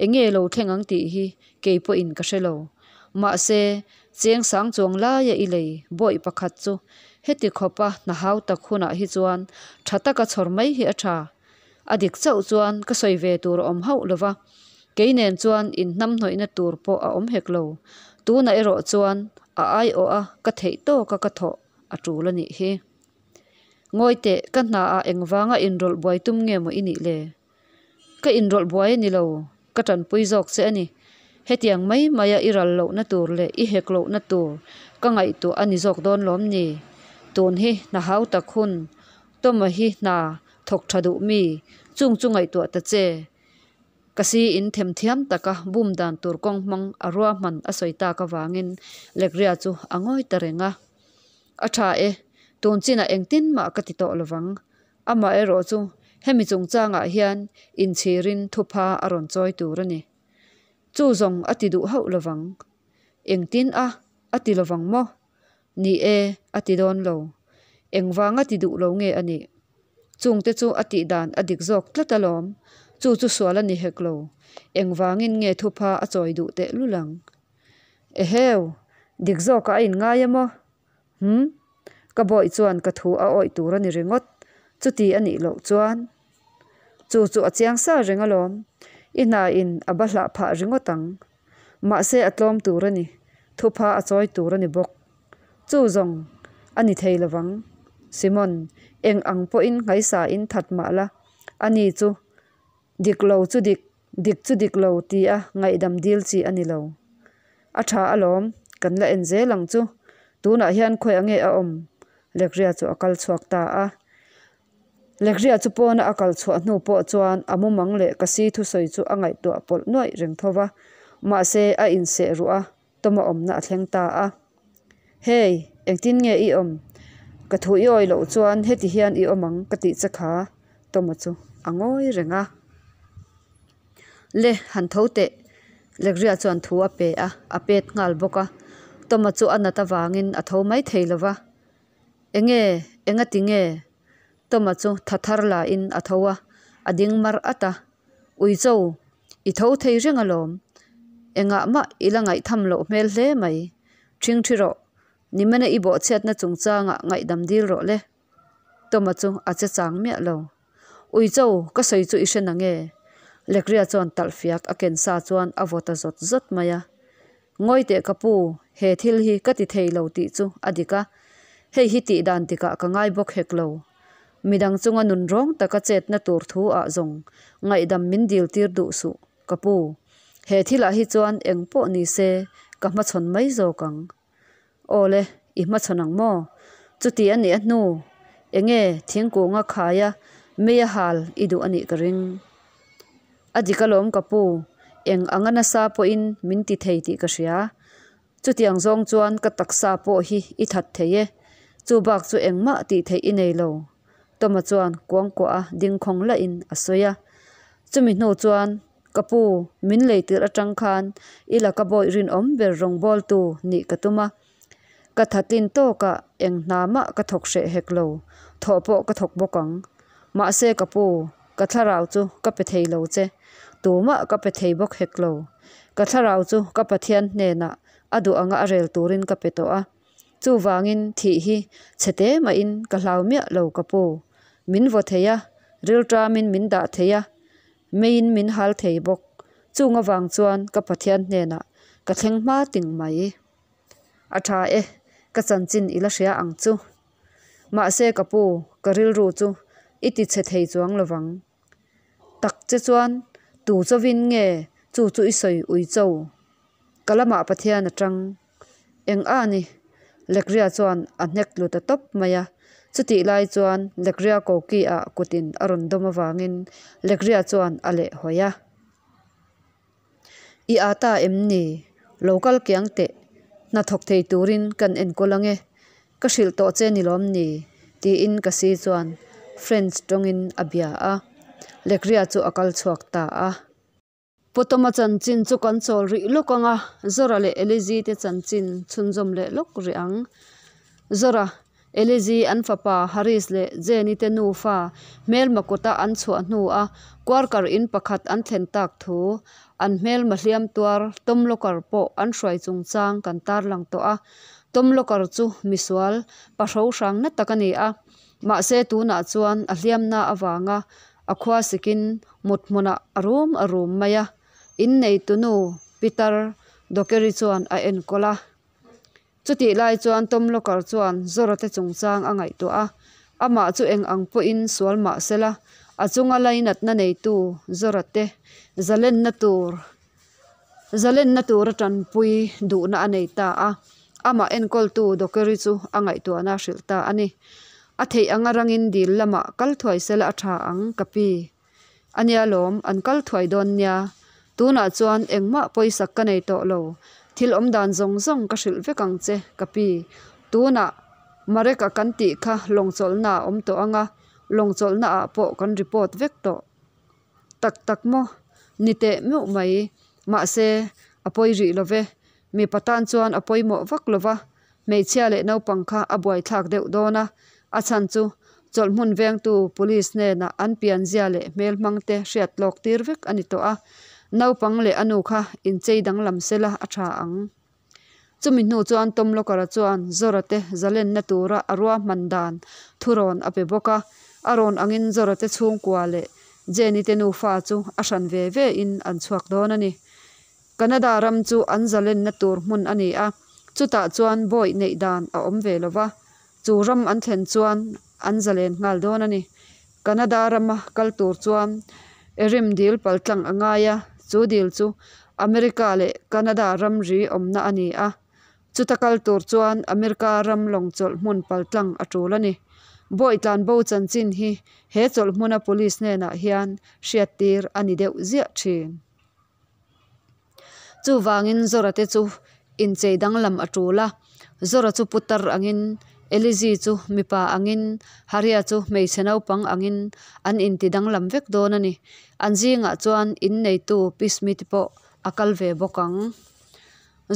enge lo thleng ang tih hi kei pawhin ka hre lo. Mahse, cheng sang chuang laia i lei bawih pakhat chu heti khawpa hna hau tak hunah hi chuan tha taka chhawr mai hi a tha. A dik chauh chuan ka sawi ve tur a awm hauh lo va, kei nen chuan inhnamhnawihna tur pawh a awm hek lo. Tunah erawh chuan a aiawh a ka theih tawka ka thawh a tul a nih hi. Ngawi teh, ka hnaah engvanga inrawlh buai tum nge maw i nih le? Ka inrawlh buai a ni lo, ka tanpui zawk che a ni. Hetiang mai maia i ral lohna tur leh i hek lohna tur ka ngaihtuah a ni zawk dawn lawm ni? Tun hi hna hau tak hun, Toma hi hna thawk tha duh mi, chung chu ngaihtuah ta che. Ka si in themthiam taka bum dan tur kawng hmang a ruahman a sawi tak avangin Legria chu a ngawi ta reng a. A tha e, tun chinah engtin mah ka ti tawh lovang. Amaherawh chu hemi chungchangah hian inchhirin thupha a rawn chawi tur a ni. Chu zawng a ti duh hauh lovang. Engtin a, a ti lovang maw? Ni e, a ti dawn lo. Engvanga ti duh lo nge a nih? Chungte chu a tih dan a dik zawk tlat alawm. Chu chu sual a ni hek lo. Engvangin nge thupha a chawi duh teh lul ang? Eheu! Dik zawkah a inngai a maw? Hum? Ka bawih chuan ka thu a awih tur a ni ringawt. Chuti a nih loh chuan. Chu chu a chiang sa reng alawm. I hna in a ba hlah phah ringawt ang. Mahse a tlawm tur a ni. Thupha a chawi tur a ni bawk. Chu zawng a ni thei lovang. Simon, eng ang pawhin nghaisa in that mah la, ani chu dik lo chu dik, dik chu dik lo tia ngaihdam dil chi a ni lo. A tha alawm, kan la en zel ang chu. Tunah hian khawi ange a awm? Lekria chu a kal chhuak ta a. Lekria chu pawna a kal chhuah hnu pawh chuan a mumang leh ka si thusawi chu a ngaihtuah pawlh nuaih reng tho va. Mahse a inseh ruh a. Tawma awmna a thleng ta a. Hey, engtin nge i awm? Ka thu i awi loh chuan heti hian i awm ang ka tih che kha, Tawma chu a ngawi reng a. Le, han tho teh, Legria chuan thu a pe a, a pet nghal bawk a. Tawma chu a nat avangin a tho mai thei lo va. Enge, engati nge? Tawma chu tha thar la in a tho a, a ding mar at a. Uicho, i tho thei reng alawm. Engah mah i la ngaihtham loh hmel hle mai. Ṭhing ṭhi rawh, nimena i bawhchhiatna chungchangah ngaihdam dil rawh le. Tawma chu a che chang miah lo. Uicho, ka sawi chu i hre nange? Lekria chuan talhfiak a ken sa chuan a vaw ta zawt zawt mai a. Ngawi teh ka pu, he thil hi ka ti thei lo tih chu a dik a, hei hi tih dan tikah ka ngai bawk hek lo. Midang chunga nun rawng taka chetna tur thu ah zawng ngaihdam min dil tir duh suh ka pu. He thilah hi chuan eng pawh ni se ka hmachhawn mai zawk ang. Aw le, i hmachhawn ang maw? Chuti a nih a hnu, enge thingkunga khaia mei a hal i duh a nih ka ring. A dik alawm ka pu, eng anga nasa pawhin min ti thei tih ka hria. Chutiang zawng chuan ka taksa pawh hi i that thei e, chu bak chu engmah tih theih i nei lo. Tawma chuan kuangkuah a ding khawng lahin a sawi a. Chumi hnu chuan, Ka pu, min lei tirh atang khan i laka bawih rinawm ber rawngbawltu nih ka tum a. Ka thatlin tawkah eng hna mah ka thawk hreh hek lo, thawh pawh ka thawk bawk ang. Mahse ka pu, ka thlarau chu ka pe thei lo che, tumah ka pe thei bawk hek lo. Ka thlarau chu ka Pathian hnenah a duh anga a rel turin ka pe tawh a. Chuvangin thih hi chhe te mahin ka hlau miah lo ka pu. Min vaw thei a, rilṭamin min dah thei a, meiin min hal thei bawk. Chung avang chuan ka Pathian hnenah ka thleng hma ting mai. A tha e, ka chanchin i la hria ang chu. Mahse ka pu, ka rilru chu i ti chhe thei chuang lovang. Tak che chuan tu chawin nge chu chu i sawi ui cho? Ka lamah Pathian a tang. Eng a ni? Lekria chuan a hnek tlu ta tawp mai a. Chutih lai chuan Lekria koki ah kutin a rawn dawm avangin Lekria chuan a leh hawi a. I aa ta em ni? Lo kal kiang teh. Hna thawk thei turin kan enkawl ange. Ka hrilh tawh che ni lawm ni? tiin ka si chuan French tawngin a bia a. Lekria chu a kal chhuak ta a. Potoma chanchin chu kan chawl rih lawk ang a, Zora leh Elizi te chanchin chhunzawm leh lawk rih ang. Zora, Elizi an fapa Haris leh Jenny te nufa hmelma kuta an chhuah hnua Quarker in pakhat an thlen tak thu, an hmelma hliam tuar Tom Locker pawh an hruai chungchang kan tarlang tawh a. Tom Locker chu misual pahro hrang na tak a ni a, mahse tunah chuan a hliamna avanga a khua sikin mut hmunah a rum a rum mai a, inneitunu Peter Dockery chuan a enkawl a. Chutih lai chuan Tom Locker chuan Zora te chungchang a ngaihtuah a, amah chu eng ang pawhin sual mah sela, a chunga lainatna neitu Zora te zalenna tur zalenna tura tanpui duhna a nei ta a, amah enkawltu Dockery chu a ngaihtuahna a hrilh ta a ni. A theih anga rangin dil lamah kal thuai sela a tha ang, ka pi. A nia lawm, an kal thuai dawn nia. Tunah chuan engmah pawisak ka nei tawh lo. Thil awmdan zawng zawng ka hrilh vek ang che, ka pi. Tunah Marek-a kan tih kha lawngchawlhna a awm tawh ang a, lawngchawlhna ah pawh kan report vek tawh. Tak tak maw? Ni teh meuh mai. Mahse, a pawi rih lo ve. Mipa tan chuan a pawimawh vak lo va, hmeichhia leh naupang kha a buaithlak deuh dawn a, a chhan chu chawlhhmun vengtu police hnenah an pianzia leh hmelhmang te hriat tlawk tir vek a ni tawh a, naupang leh a nu kha inchei danglam sela a tha ang. Chumi hnu chuan Tom Locker-a chuan Zora te zalenna tura a ruahman dan thurawn a pe bawk a, a rawn angin Zora te chhungkua leh Jenny te nufa chu a hran ve ve in an chhuak dawn a ni. Canada ram chu an zalenna tur hmun a ni a, chutah chuan bawih neih dan a awm ve lo va, chu ram an thlen chuan an zalen nghal dawn a ni. Canada rama kal tur chuan Erim dil paltlang a ngai a, chu dil chu America leh Canada ramri awmna a ni a. Chuta kal tur chuan America ram lawng chawlh hmun paltlang a tul a ni. Bawih tlanbo chanchin hi he chawlh hmuna police hnenah hian hriattir a ni deuh ziah thin. Chuvangin Zora te chu inchei danglam a tul a, Zora chu putar angin, Elizi chu mipa angin, Haria chu hmeichhe naupang angin an inti danglam vek dawn a ni. An zingah chuan inneitu Pi Smith pawh a kal ve bawk ang.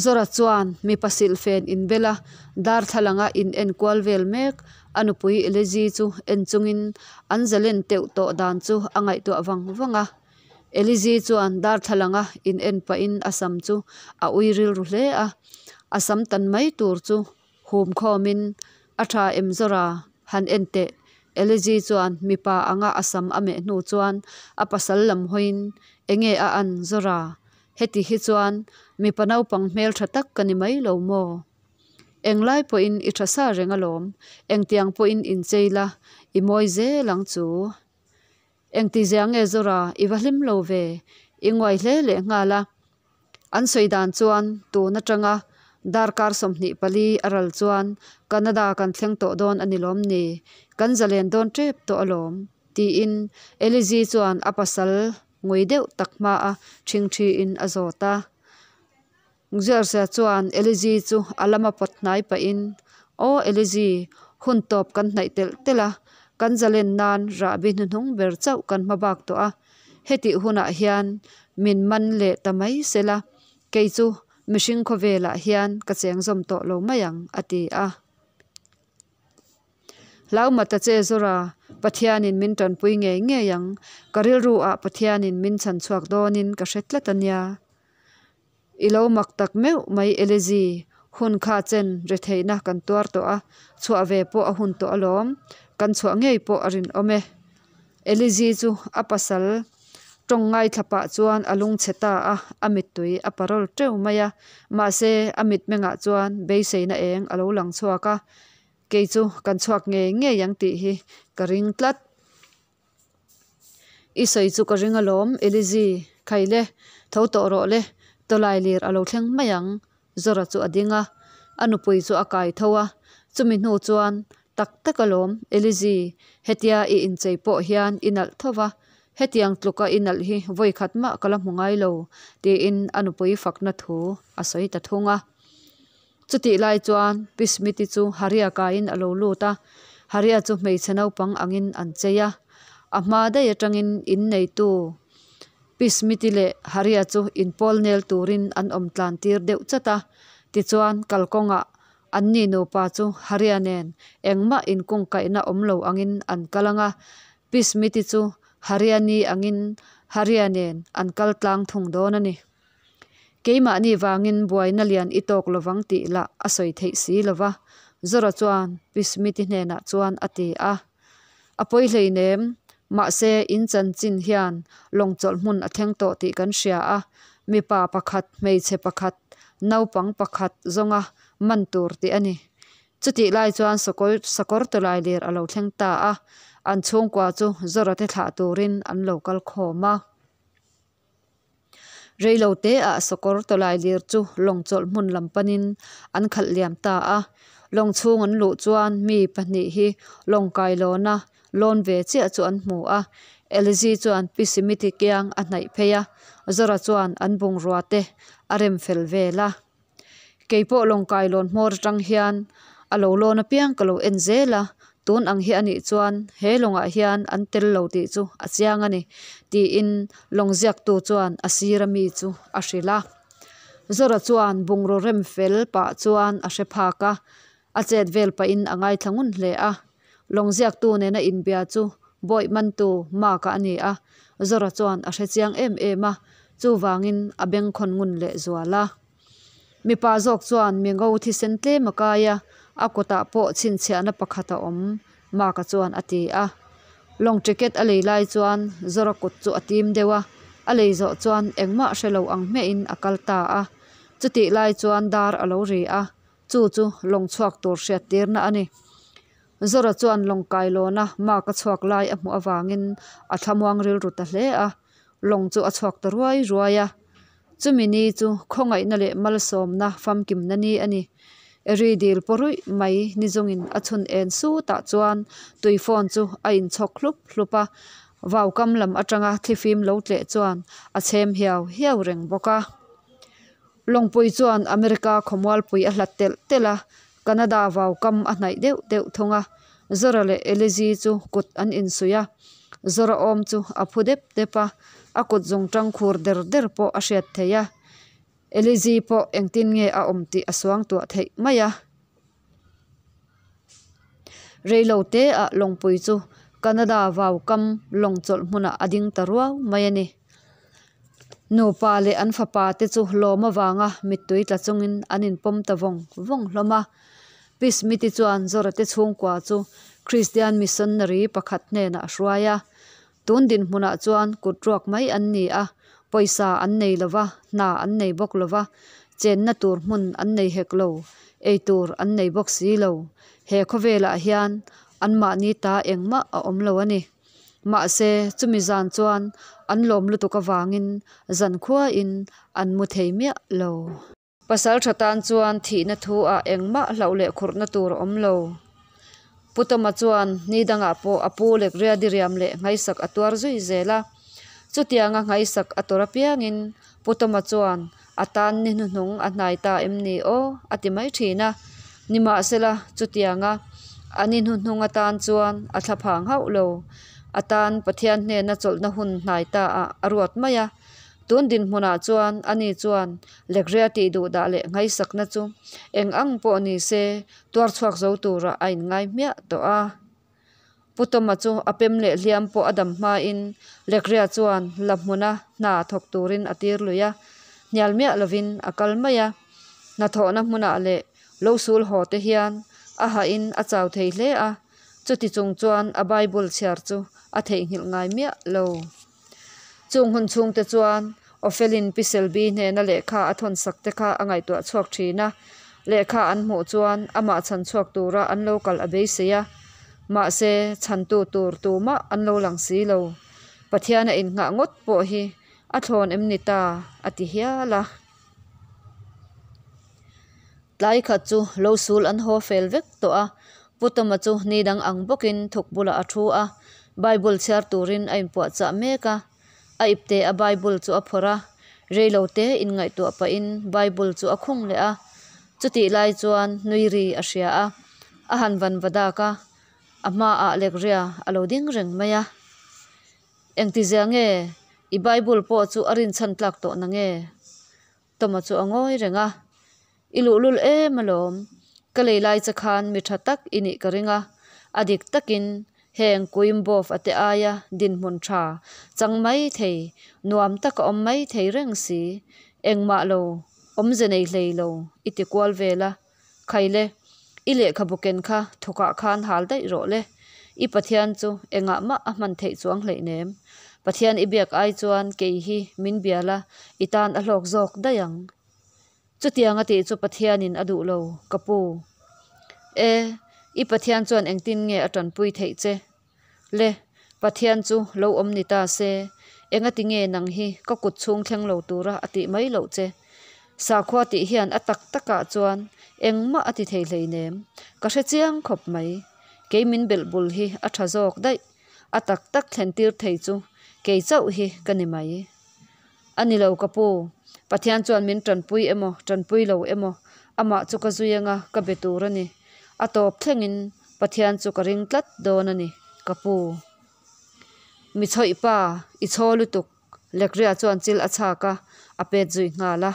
Zora chuan mipa silhfen inbel a, darthlalanga in en kual vel mek a nupui Elizi chu en chungin an zalen teuh tawh dan chu a ngaihtuah vang vang a. Elizi chuan darthlalanga in en pahin a sam chu a ui rilru hle a, a sam tan mai tur chu hum khawmin a tha em Zora han en teh. Elizi chuan mipa anga a sam a meh hnu chuan a pasal lam hawiin enge a an Zora heti hi chuan mipa naupang hmeltha tak ka ni mai lo maw? Englai pawhin i tha sa reng alawm, engtiang pawhin inchei la i mawi zel ang chu. Engtizia nge Zora, i va hlim lo ve, i nguai hle leh nghal a. An sawi dan chuan tun atanga darkar 24 a ral chuan Canada kan thleng tawh dawn a ni lawm ni, kan zalen dawn tep tawh alawm, tiin Elizi chuan a pasal ngui deuh tak hmaa ṭhingṭhiin a zawt a. George-a chuan Elizi chu a lama pawt hnai pahin, Aw Elizi, hun tawp kan hnaih telh telh a, kan zalen nan rahbi hnuhnung ber chauh kan hma bak tawh a, hetih hunah hian min man leh ta mai sela, kei chu mihring khawvelah hian ka cheng zawm tawh lo mai ang, a ti a. Hlaumata che Zora, Pathianin min tanpui ngei ngei ang, ka rilru ah Pathianin min chhan chhuak dawnin ka hre tlat a nia. I lo mak tak meuh mai Elizi, hun kha chen retheihna kan tuar tawh a, chhuah ve pawh a hun tawh alawm, kan chhuah ngei pawh a rinawm e. Elizi chu a pasal tawng ngaithla pah chuan a lungchhe ta a, a mittui a parawl teuh mai a, mahse a mitmengah chuan beiseina eng a lo lang chhuak a, kei chu kan chhuak ngei ngei ang tih hi ka ring tlat. I sawi chu ka ring alawm, Elizi, khai le, tho tawh rawh le, tawlai lir a lo thleng mai ang, Zora chu a ding a, a nupui chu a kai tho a, chumi hnu chuan, Tak tak alawm, Elizi, hetia i inchei pawh hian i nalh tho va, hetiang tluka i nalh hi vawi khat mah ka la hmu ngai lo, tiin a nupui fakna thu a sawi ta thung a. Chutih lai chuan Pi Smith-i chu Haria kaiin a lo lut a, Haria chu hmeichhe naupang angin an chei a. A hma daih atangin inneitu Pi Smith-i leh Haria chu inpawl nel turin an awm tlan tir deuh chat a. Tichuan kalkawngah anni nupa chu Haria nen engmah inkungkaihna awm lo angin an kal ang a, Pi Smith-i chu Haria ni angin Haria nen an kal tlang thung dawn a ni. Keimahni vangin buaina lian i tawk lovang tih lah a sawi theih si lo va, Zora chuan Pi Smith-i hnenah chuan a ti a. A pawi hleinem, mahse in chanchin hian lawng chawlh hmun a thleng tawh tih kan hria a, mipa pakhat, hmeichhe pakhat, naupang pakhat zawnga man tur tih a ni. Chutih lai chuan sakawr tawlai lir a lo thleng ta a, an chhungkua chu Zora te thlah turin an lo kal khawm a. Reilo te ah sakawr tawlai lir chu lawng chawlh hmun lam panin an khalh liam ta a. Lawng chhung an luh chuan mi pahnih hi lawng kailawna lawn ve chiah chu an hmu a. Elzi chuan Pi Simiti kiang a hnaih phei a, Zora chuan an bungrua te a rem fel vel a. Keipawh lawng kailawn hmawr atang hian a lo lawn apiang ka lo en zel a, tun ang hi a nih chuan he lawngah hian an tel lo tih chu a chiang a ni, tiin lawng ziaktu chuan a sira mi chu a hrilh a. Zora chuan bungraw rem fel pah chuan a hre phak a, a chet vel pahin a ngaithla ngun hle a. Lawng ziaktu nena inbia chu bawih mantu Mark-a a ni a, Zora chuan a hre chiang em em a, chuvangin a bengkhawn ngun leh zual a. Mipa zawk chuan mi ngo thisen tlem a kai a, a kutah pawh chhinchhiahna pakhat a awm, Mark-a chuan a ti a. Lawng ticket a lei lai chuan Zora kut chu a tim deuh a, a lei zawh chuan engmah hre lo ang hmehin a kal ta a. Chutih lai chuan dar a lo ri a, chu chu lawng chhuak tur hriattirna a ni. Zora chuan lawng kailawna Mark-a chhuak lai a hmuh avangin a thlamuang rilru ta hle a, lawng chu a chhuak ta ruai ruai a. Chumi ni chu khawngaihna leh malsawmna famkimna ni a ni. Eri dil paw ruih mai ni zungin a chhun en sutah chuan tui phone chu a inchhawk hlup hlup a, vaukam lam atanga thlifim lo tleh chuan a chhem hiau hiau reng bawk a. Lawngpui chuan America khawmualpui a hlat telh telh a, Canada vaukam a hnaih deuh deuh thung a. Zora leh Elizi chu kut an insuih a, Zora awm chu a phu dep dep a, a kut zung tang khur der der pawh a hriat theih a. Elizi pawh engtin nge a awm tih a suang tuah theih mai a. Reilo te ah lawngpui chu Canada vaukam lawng chawlh hmunah a ding ta ruau mai a ni. Nupa leh an fapa te chu lawm avanga mittui tla chungin an inpawm ta vawng vawng hlawm a. Pi Smith-i chuan Zorate chhungkua chu Kristian missionary pakhat hnenah a hruai a. Tun dinhmunah chuan kut ruak mai an ni a, pawisa an nei lo va, hna an nei bawk lo va, chenna tur hmun an nei hek lo, ei tur an nei bawk si lo. He khawvelah hian anmahni ta engmah a awm lo a ni. Mahse, chumi zan chuan an lawm lutuk avangin zankhuain an mu thei miah lo. Pasal tha tan chuan thihna thu ah engmah hlauh leh khurhna tur a awm lo. Pu Tawma chuan ni dangah pawh a pu lek ria diriam leh nghaisak a tuar zui zel a. Chutianga nghaisak a tawrh apiangin Pu Tawma chuan a tan ni hnuhnung a hnai ta em ni aw a ti mai thin a. Nimahsela chutianga a ni hnuhnung atan chuan a thla phang hauh lo. A tan Pathian hnena chawlhna hun hnai ta ah a ruat mai a. Tun dinhmunah chuan ani chuan lekria tih duh dah leh nghaisakna chu eng ang pawh ni se tuar chhuak zo turah a inngai hmiah tawh a. Pu Tawma chu a pem leh hliam pawh a dam hmain lekria chuan la hmuna hna thawk turin a tir lui a, hnial miah lovin a kal mai a. Hnathawhna hmunah leh lo sul haw te hian a hahin a chau thei hle a, chuti chung chuan a Bible chhiar chu a theihnghilh ngai miah lo. Chung hun chhungte chuan Ofelin Pi Selby hnena lehkha a thawn sak te kha a ngaihtuah chhuak thin a, lehkha an hmuh chuan amah chhan chhuak tura an lo kal a beisei a, mahse chhantu tur tumah an lo lang si lo. Pathian a innghah ngawt pawh hi a thlawn em ni ta a ti hial a. Tlai khat chu lo sul an haw fel vek tawh a, Pu Tawma chu ni dang ang bawkin thuk bulah a thu a, Bible chhiar turin a inpuahchah mek a. A ipte a Bible chu a phawrh a, reilo te inngaihtuah pahin Bible chu a khung leh a. Chutih lai chuan nui ri a hria a, a han van va dak a, a hmaah lekria a lo ding reng mai a. Engtizia nge i Bible pawh chu a rinchhan tlak tawh na nge? Tawma chu a ngawi reng a, I luhlul em alawm, ka lei lai che khan mi tha tak i nih ka ring a, a dik takin heng Kuimbov a te aia dinhmun tha chang mai thei, nuam tak a awm mai thei reng si, engmah lo, awmze nei hlei lo i ti kual vel a, Khaile, i lehkhabu ken kha thawkah khan hal daih rawh le. I Pathian chu engah mah a hman theih chuang hleihnem. Pathian i biak ai chuan kei hi min bia la, i tan a hlawk zawk daih ang. Chutiang a tih chu Pathianin a duh lo, ka pu. E, i Pathian chuan engtin nge a tanpui theih che? Le, Pathian chu lo awm ni ta se, engati nge nang hi ka kut chhung thleng lo tura a tih mai loh che? Sakhua tih hian a tak takah chuan engmah a ti thei hleinem. Ka hre chiang khawp mai. Kei min belh bul hi a tha zawk daih. A tak tak thlen tir thei chu kei chauh hi ka ni mai. A ni lo ka pu. Pathian chuan min tanpui emaw tanpui lo emaw amah chu ka zui anga ka be tur a ni. A tawp thlengin Pathian chu ka ring tlat dawn a ni ka pu. Mi chhawih pa i chhaw lutuk Lekria chuan chil a chhak a, a pet zui nghal a.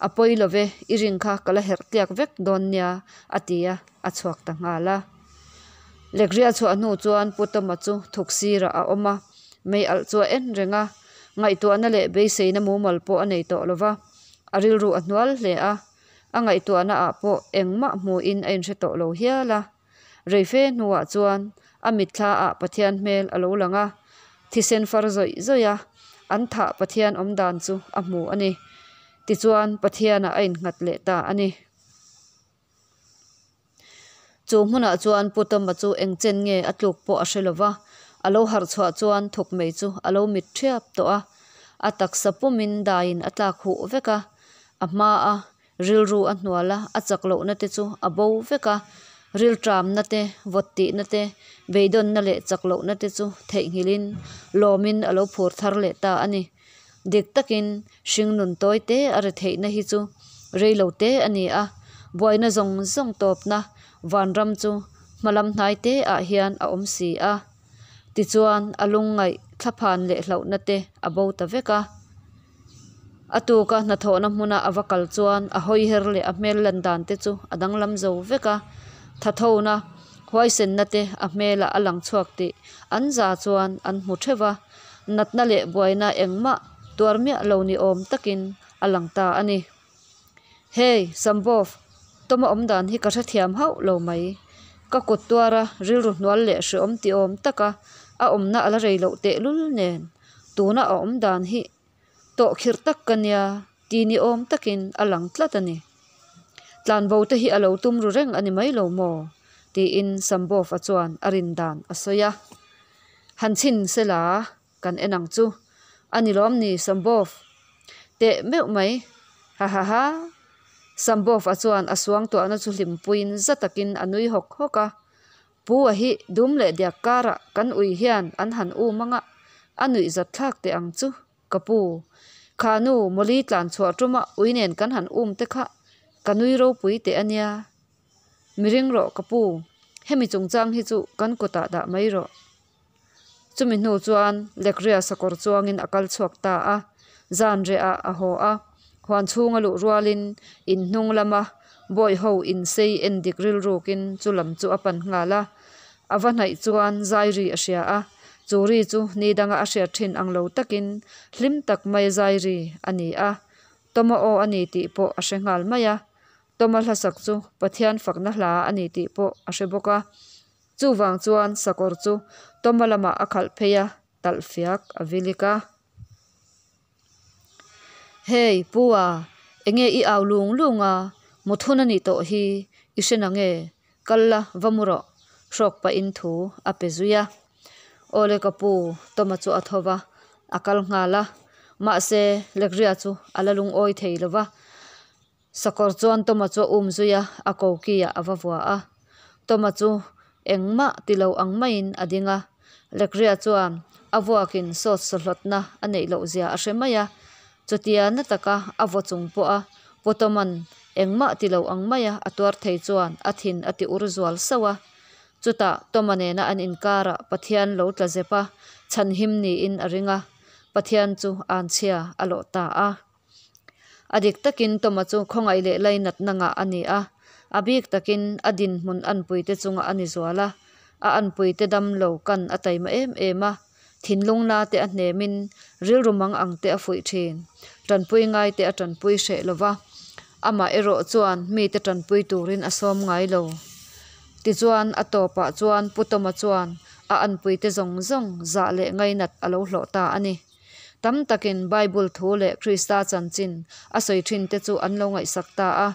A pawi lo ve, i ring kha ka la herh tliak vek dawn nia, a ti a, a chhuak ta nghal a. Lekria chhuah hnu chuan Pu Tawma chu thuk sirah a awm a, mei alh chu a en reng a, ngaihtuahna leh beiseina mumal pawh a nei tawh lo va, a rilru a hnual hle a, a ngaihtuahna ah pawh engmah hmuhin a inhre tawh lo hial a. Reife hnuah chuan a mitthla ah Pathian hmel a lo lang a, thisen far zawih zawih a, an thah Pathian awm dan chu a hmu a ni. Tichuan Pathianah a innghat leh ta a ni. Chu hmunah chuan Pu Tawma chu eng chen nge a tluk pawh a hre lo va, a lo harh chhuah chuan thuk mai chu a lo mit thiap tawh a, a taksa pumin daiin a tlak huh vek a, a hma a Rilru a hnual a, a chak lohna te chu a bo vek a, rilṭamna te, vawt tihna te, beidawnna leh chak lohna te chu theihnghilhin lawmin a lo phur thar leh ta a ni. Dik takin hringnun tawi te a re theihna hi chu rei lo te a ni a, buaina zawng zawng tawpna vanram chu hmalam hnai te ah hian a awm si a. Tichuan a lungngaih thlaphan leh hlauhna te a bo ta vek a. A tuka hnathawhna hmuna a va kal chuan a hawi her leh a hmel lan dan te chu a danglam zo vek a, thathona huaisenna te a hmelah a lang chhuak tih an za chuan an hmu theuh a, natna leh buaina engmah tuar miah lo ni awm takin a lang ta a ni. Hey, Sambov, Tawma awm dan hi ka hrethiam hauh lo mai. Ka kut tuara rilru hnual leh hreawm ti awm taka a awmna a la rei loh tehlul nen tuna a awm dan hi tawh khirh tak ka nia ti ni awm takin a lang tlat a ni. Tlanbo te hi a lo tum ru reng a ni mai lo maw? tiin Sambov-a chuan a rin dan a sawi a. Han chhin se la kan en ang chu. A ni lawm ni Sambov? Teh meuh mai. Ha ha ha. Sambov-a chuan a suangtuahna chu hlimpuiin za takin a nui hawk hawk a. Pu a hi dum leh diak karah kan ui hian an han um anga a nuih zat thlak teh ang chu ka pu. Kha nu Mawli tlan chhuah tuma ui nen kan han um te kha ka nui ropui teh a nia. Mi ring rawh ka pu, hemi chungchang hi chu kan kutah dah mai rawh. Chumi hnu chuan Lekria sakawr chuangin a kal chhuak ta a, zan rehah a haw a, huan chhunga luh rualin in hnung lama bawi ho insei en dik rilrukin chu lam chu a pan nghal a. A va hnaih chuan zai ri a hria a, chu ri chu ni danga a hriat thin ang lo takin hlim tak mai zai ri a ni a, Tawma aw a ni tih pawh a hre nghal mai a. Tawma hlasak chu Pathian fakna hla a ni tih pawh a hre bawk a. Chuvang chuan sakawr chu Tawma lamah a khalh phei a, talh fiak a vilik a. Hey, Pu a, enge i au lung lung a, mut hun a nih tawh hi, i hre na nge? Kal la, va mu rawh, hrawk pahin thu a pe zui a. Awle ka pu, Tawma chu a tho va, a kal nghal a. Mahse, Lekria chu a la lungawi thei lo va. Sakawr chuan Tawma chu a um zui a, a koki ah a va vua a. Tawma chu engmah ti lo ang maiin a ding a. Lekria chuan a vuakin sawt sawhlawtna a neih loh zia a hre mai a. Chutia na taka a vaw chung pawh a Pu Tawma'n engmah ti lo ang maia a tuar thei chuan a thin a ti ur zual sauh a. Chutah Tawma nena an inkarah Pathian lo tla zep a, chhanhim niin a ring a. Pathian chu anchhia a lawh ta a. A dik takin Tawma chu khawngaih leh lainatna ngah a ni a, a bik takin a dinhmun anpuite chungah a ni zual a, a anpuite dam lo kan a taima em em a, thinlung na te a hnemin rilru mang ang te a fuih thin, tanpui ngai te a tanpui hreh lo va, amah erawh chuan mite tanpui turin a sawm ngai lo. Tichuan a tawpah chuan Pu Tawma chuan a anpuite zawng zawng zah leh ngainat a lo hlawh ta a ni. Tam takin Bible thu leh Krista chanchin a sawi thin te chu an lo ngaihsak ta a,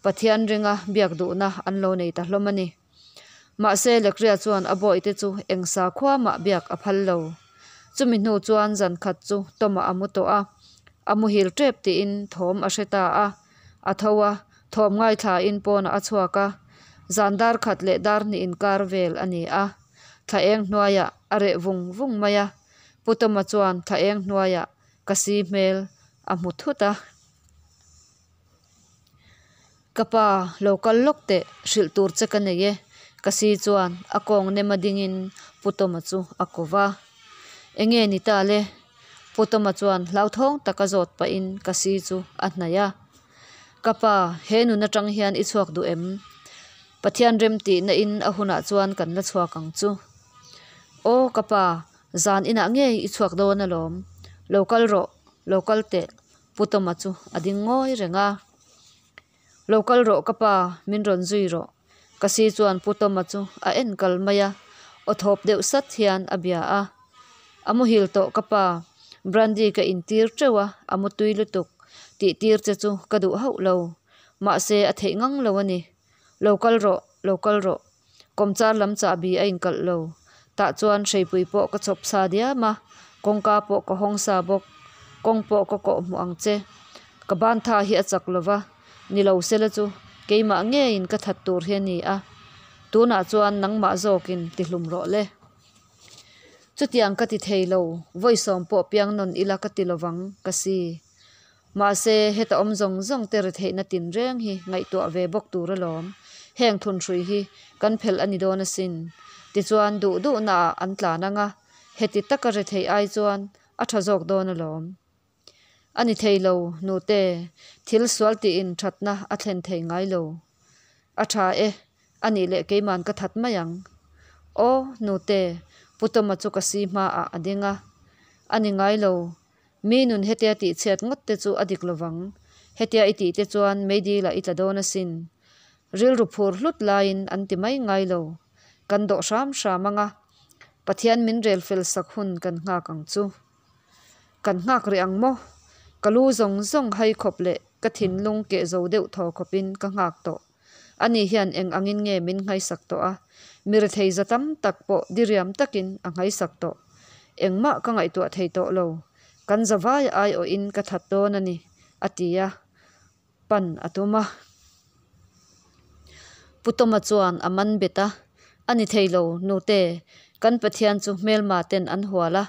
Pathian ringa biak duhna an lo nei ta hlawm a ni. Mahse Lekria chuan a bawihte chu eng sakhua mah biak a phal lo. Chumi hnu chuan zan khat chu Tawma a mu tawh a. A muhil tep tiin thawm a hre ta a. A tho a, thawm ngaithlain pawnah a chhuak a. Zan dar khat leh dar hnih inkar vel a ni a. Thla eng hnuaiah a reh vung vung mai a. Pu Tawma chuan thla eng hnuaiah ka si hmel a hmu thut a. Ka pa, lo kal lawk teh, hrilh tur che ka nei e, ka si chuan a kawng nema dingin Pu Tawma chu a ko va. Enge ni ta le? Pu Tawma chuan hlauthawng taka zawt pahin ka si chu a hnaih a. Ka pa, he nun atang hian i chhuak duh em? Pathian remtihna in a hunah chuan kan la chhuak ang chu. Aw ka pa, zan inah ngei i chhuak dawn alawm. Lo kal rawh, lo kal teh, Pu Tawma chu a ding ngawi reng a. Lo kal rawh ka pa, min rawn zui rawh. Ka si chuan Pu Tawma chu a en kal mai a, aw thawp deuh sat hian a bia a. A muhil tawh ka pa, brandy ka intir teuh a, a mutui lutuk. Tihtir che chu ka duh hauh lo. Mahse a theih ngang lo a ni. Lo kal rawh, lo kal rawh. Kawmchar lam chahbi a inkalh lo. Tah chuan hreipui pawh ka chawp sa diam a, kawngka pawh ka hawng sa bawk. Kawng pawh ka kawh hmuh ang che. Ka ban tha hi a chak lo va, ni lo sela chu keimah ngeiin ka that tur hi a ni a. Tunah chuan nangmah zawkin ti hlum rawh le. Chutiang ka ti thei lo, vawisawm pawh piang nawn ila ka ti lovang ka si. Mahse, heta awm zawng zawng te retheihna tinreng hi ngaihtuah ve bawk tur alawm. Heng thunhrui hi kan phelh a ni dawn asin. Tichuan, duh duhnaah an tlan ang a, heti taka retheih ai chuan a tha zawk dawn alawm. A ni thei lo, nute, thil sual tiin thatna a thlen thei ngai lo. A tha e, a nih leh keiman ka that mai ang. Aw, nute, Pu Tawma chu ka si hmaah a ding a. A ni ngai lo, Mi nun hetia tih chhiat ngawt te chu a dik lovang. Hetia i tih te chuan meidil ah i tla dawn asin. Rilru phur hlut laiin an ti mai ngai lo. Kan dawh hram hram ang a, Pathian min rel fel sak hun kan nghak ang chu. Kan nghak rih ang maw? Ka lu zawng zawng hai khawp leh ka thinlung keh zo deuh thaw khawpin ka nghak tawh. Ani hian eng angin nge min nghaisak tawh a, mi rethei za tam tak pawh diriam takin a nghaisak tawh. Engmah ka ngaihtuah thei tawh lo, kan zavai aiawhin ka that dawn a ni, a ti a, pan a tum a. Pu Tawma chuan a man bet a, A ni thei lo, nute, kan Pathian chu hmelma ten an hual a,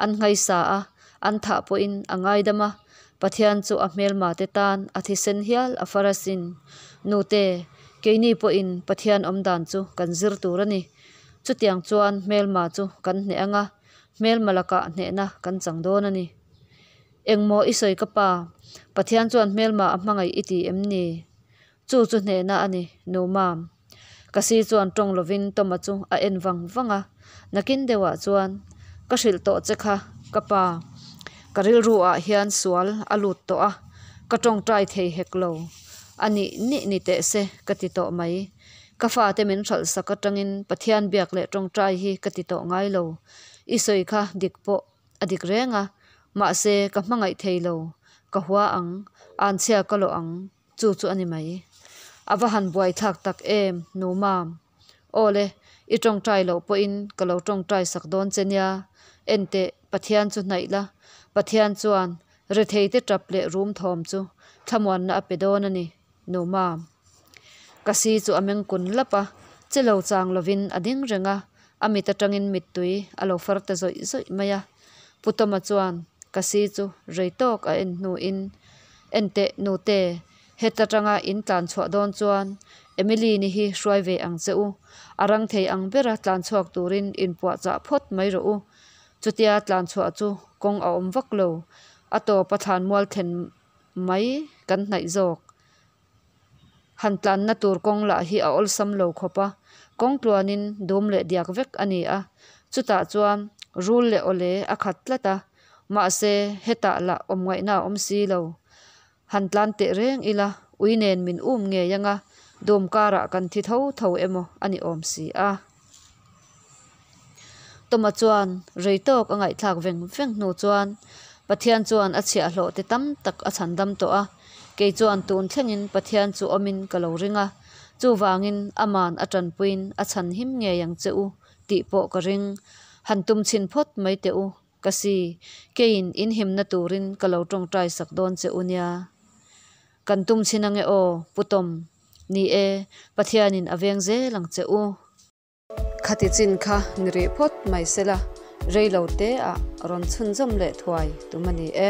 an nghaisa a, an thah pawhin a ngaidam a, Pathian chu a hmelma te tan a thisen hial a far asin. Nute, keini pawhin Pathian awmdan chu kan zir tur a ni. Chutiang chuan hmelma chu kan hneh ang a, hmelma lakah hnehna kan chang dawn a ni. Engmaw i sawi ka pa, Pathian chuan hmelma a hmangaih i ti em ni? Chu chu hnehna a ni, nu mam. Ka si chuan tawng lovin Tawma chu a en vang vang a, nakin deuhah chuan, Ka hrilh tawh che kha, ka pa. Ka rilru ah hian sual a lut tawh a, ka tawngtai thei hek lo. A nih nih ni teh se ka ti tawh mai. Ka fate min hralh sak atangin Pathian biak leh tawngtai hi ka ti tawh ngai lo. I sawi kha dik pawh a dik reng a, mahse ka hmangaih thei lo. Ka hua ang, anchhia ka lawh ang. Chu chu a ni mai. A va han buai thlak tak em, nu mam. Aw le, i tawngtai loh pawhin ka lo tawngtai sak dawn che nia. Enteh, Pathian chu hnaih la. Pathian chuan retheite tap leh rum thawm chu thlamuanna a pe dawn a ni, nu mam. Ka si chu a meng kun lap a, che lo chang lovin a ding reng a, a mit atangin mittui a lo far ta zawih zawih mai a. Pu Tawma chuan ka si chu rei tawk a en hnuin, Enteh nute, heta tanga in tlan chhuah dawn chuan Emily ni hi hruai ve ang che u. A rang thei ang bera tlan chhuak turin inpuahchah phawt mai rawh u. Chutia tlan chhuah chu kawng a awm vak lo. A tawp a thlan mual thlen mai kan hnaih zawk. Han tlanna tur kawng lah hi a awlsam lo khawp a, kawng tluanin dum leh diak vek a ni a, chutah chuan rul leh awle a khat tlat a, mahse hetah lah awm ngaihna a awm si lo. Han tlan teh reng ila ui nen min um ngei anga dum karah kan thi tho tho emaw a ni awm si a. Tawma chuan rei tawk a ngaihthlak veng veng hnu chuan Pathian chuan a chhiahhlawh te tam tak a chhandam tawh a, kei chuan tun thlengin Pathian chu awmin ka lo ring a, chuvangin aman a tanpuiin a chhan him ngei ang che u tih pawh ka ring. Han tum chhin phawt mai teh u. Ka si, keiin in himna turin ka lo tawngtai sak dawn che u nia. Kan tum chhin ange aw, Pu Tom. Ni e, Pathianin a veng zel ang che u. Khati chin kha ni rih phawt mai sela, rei lo te ah rawn chhunzawm leh thuai tum a ni e.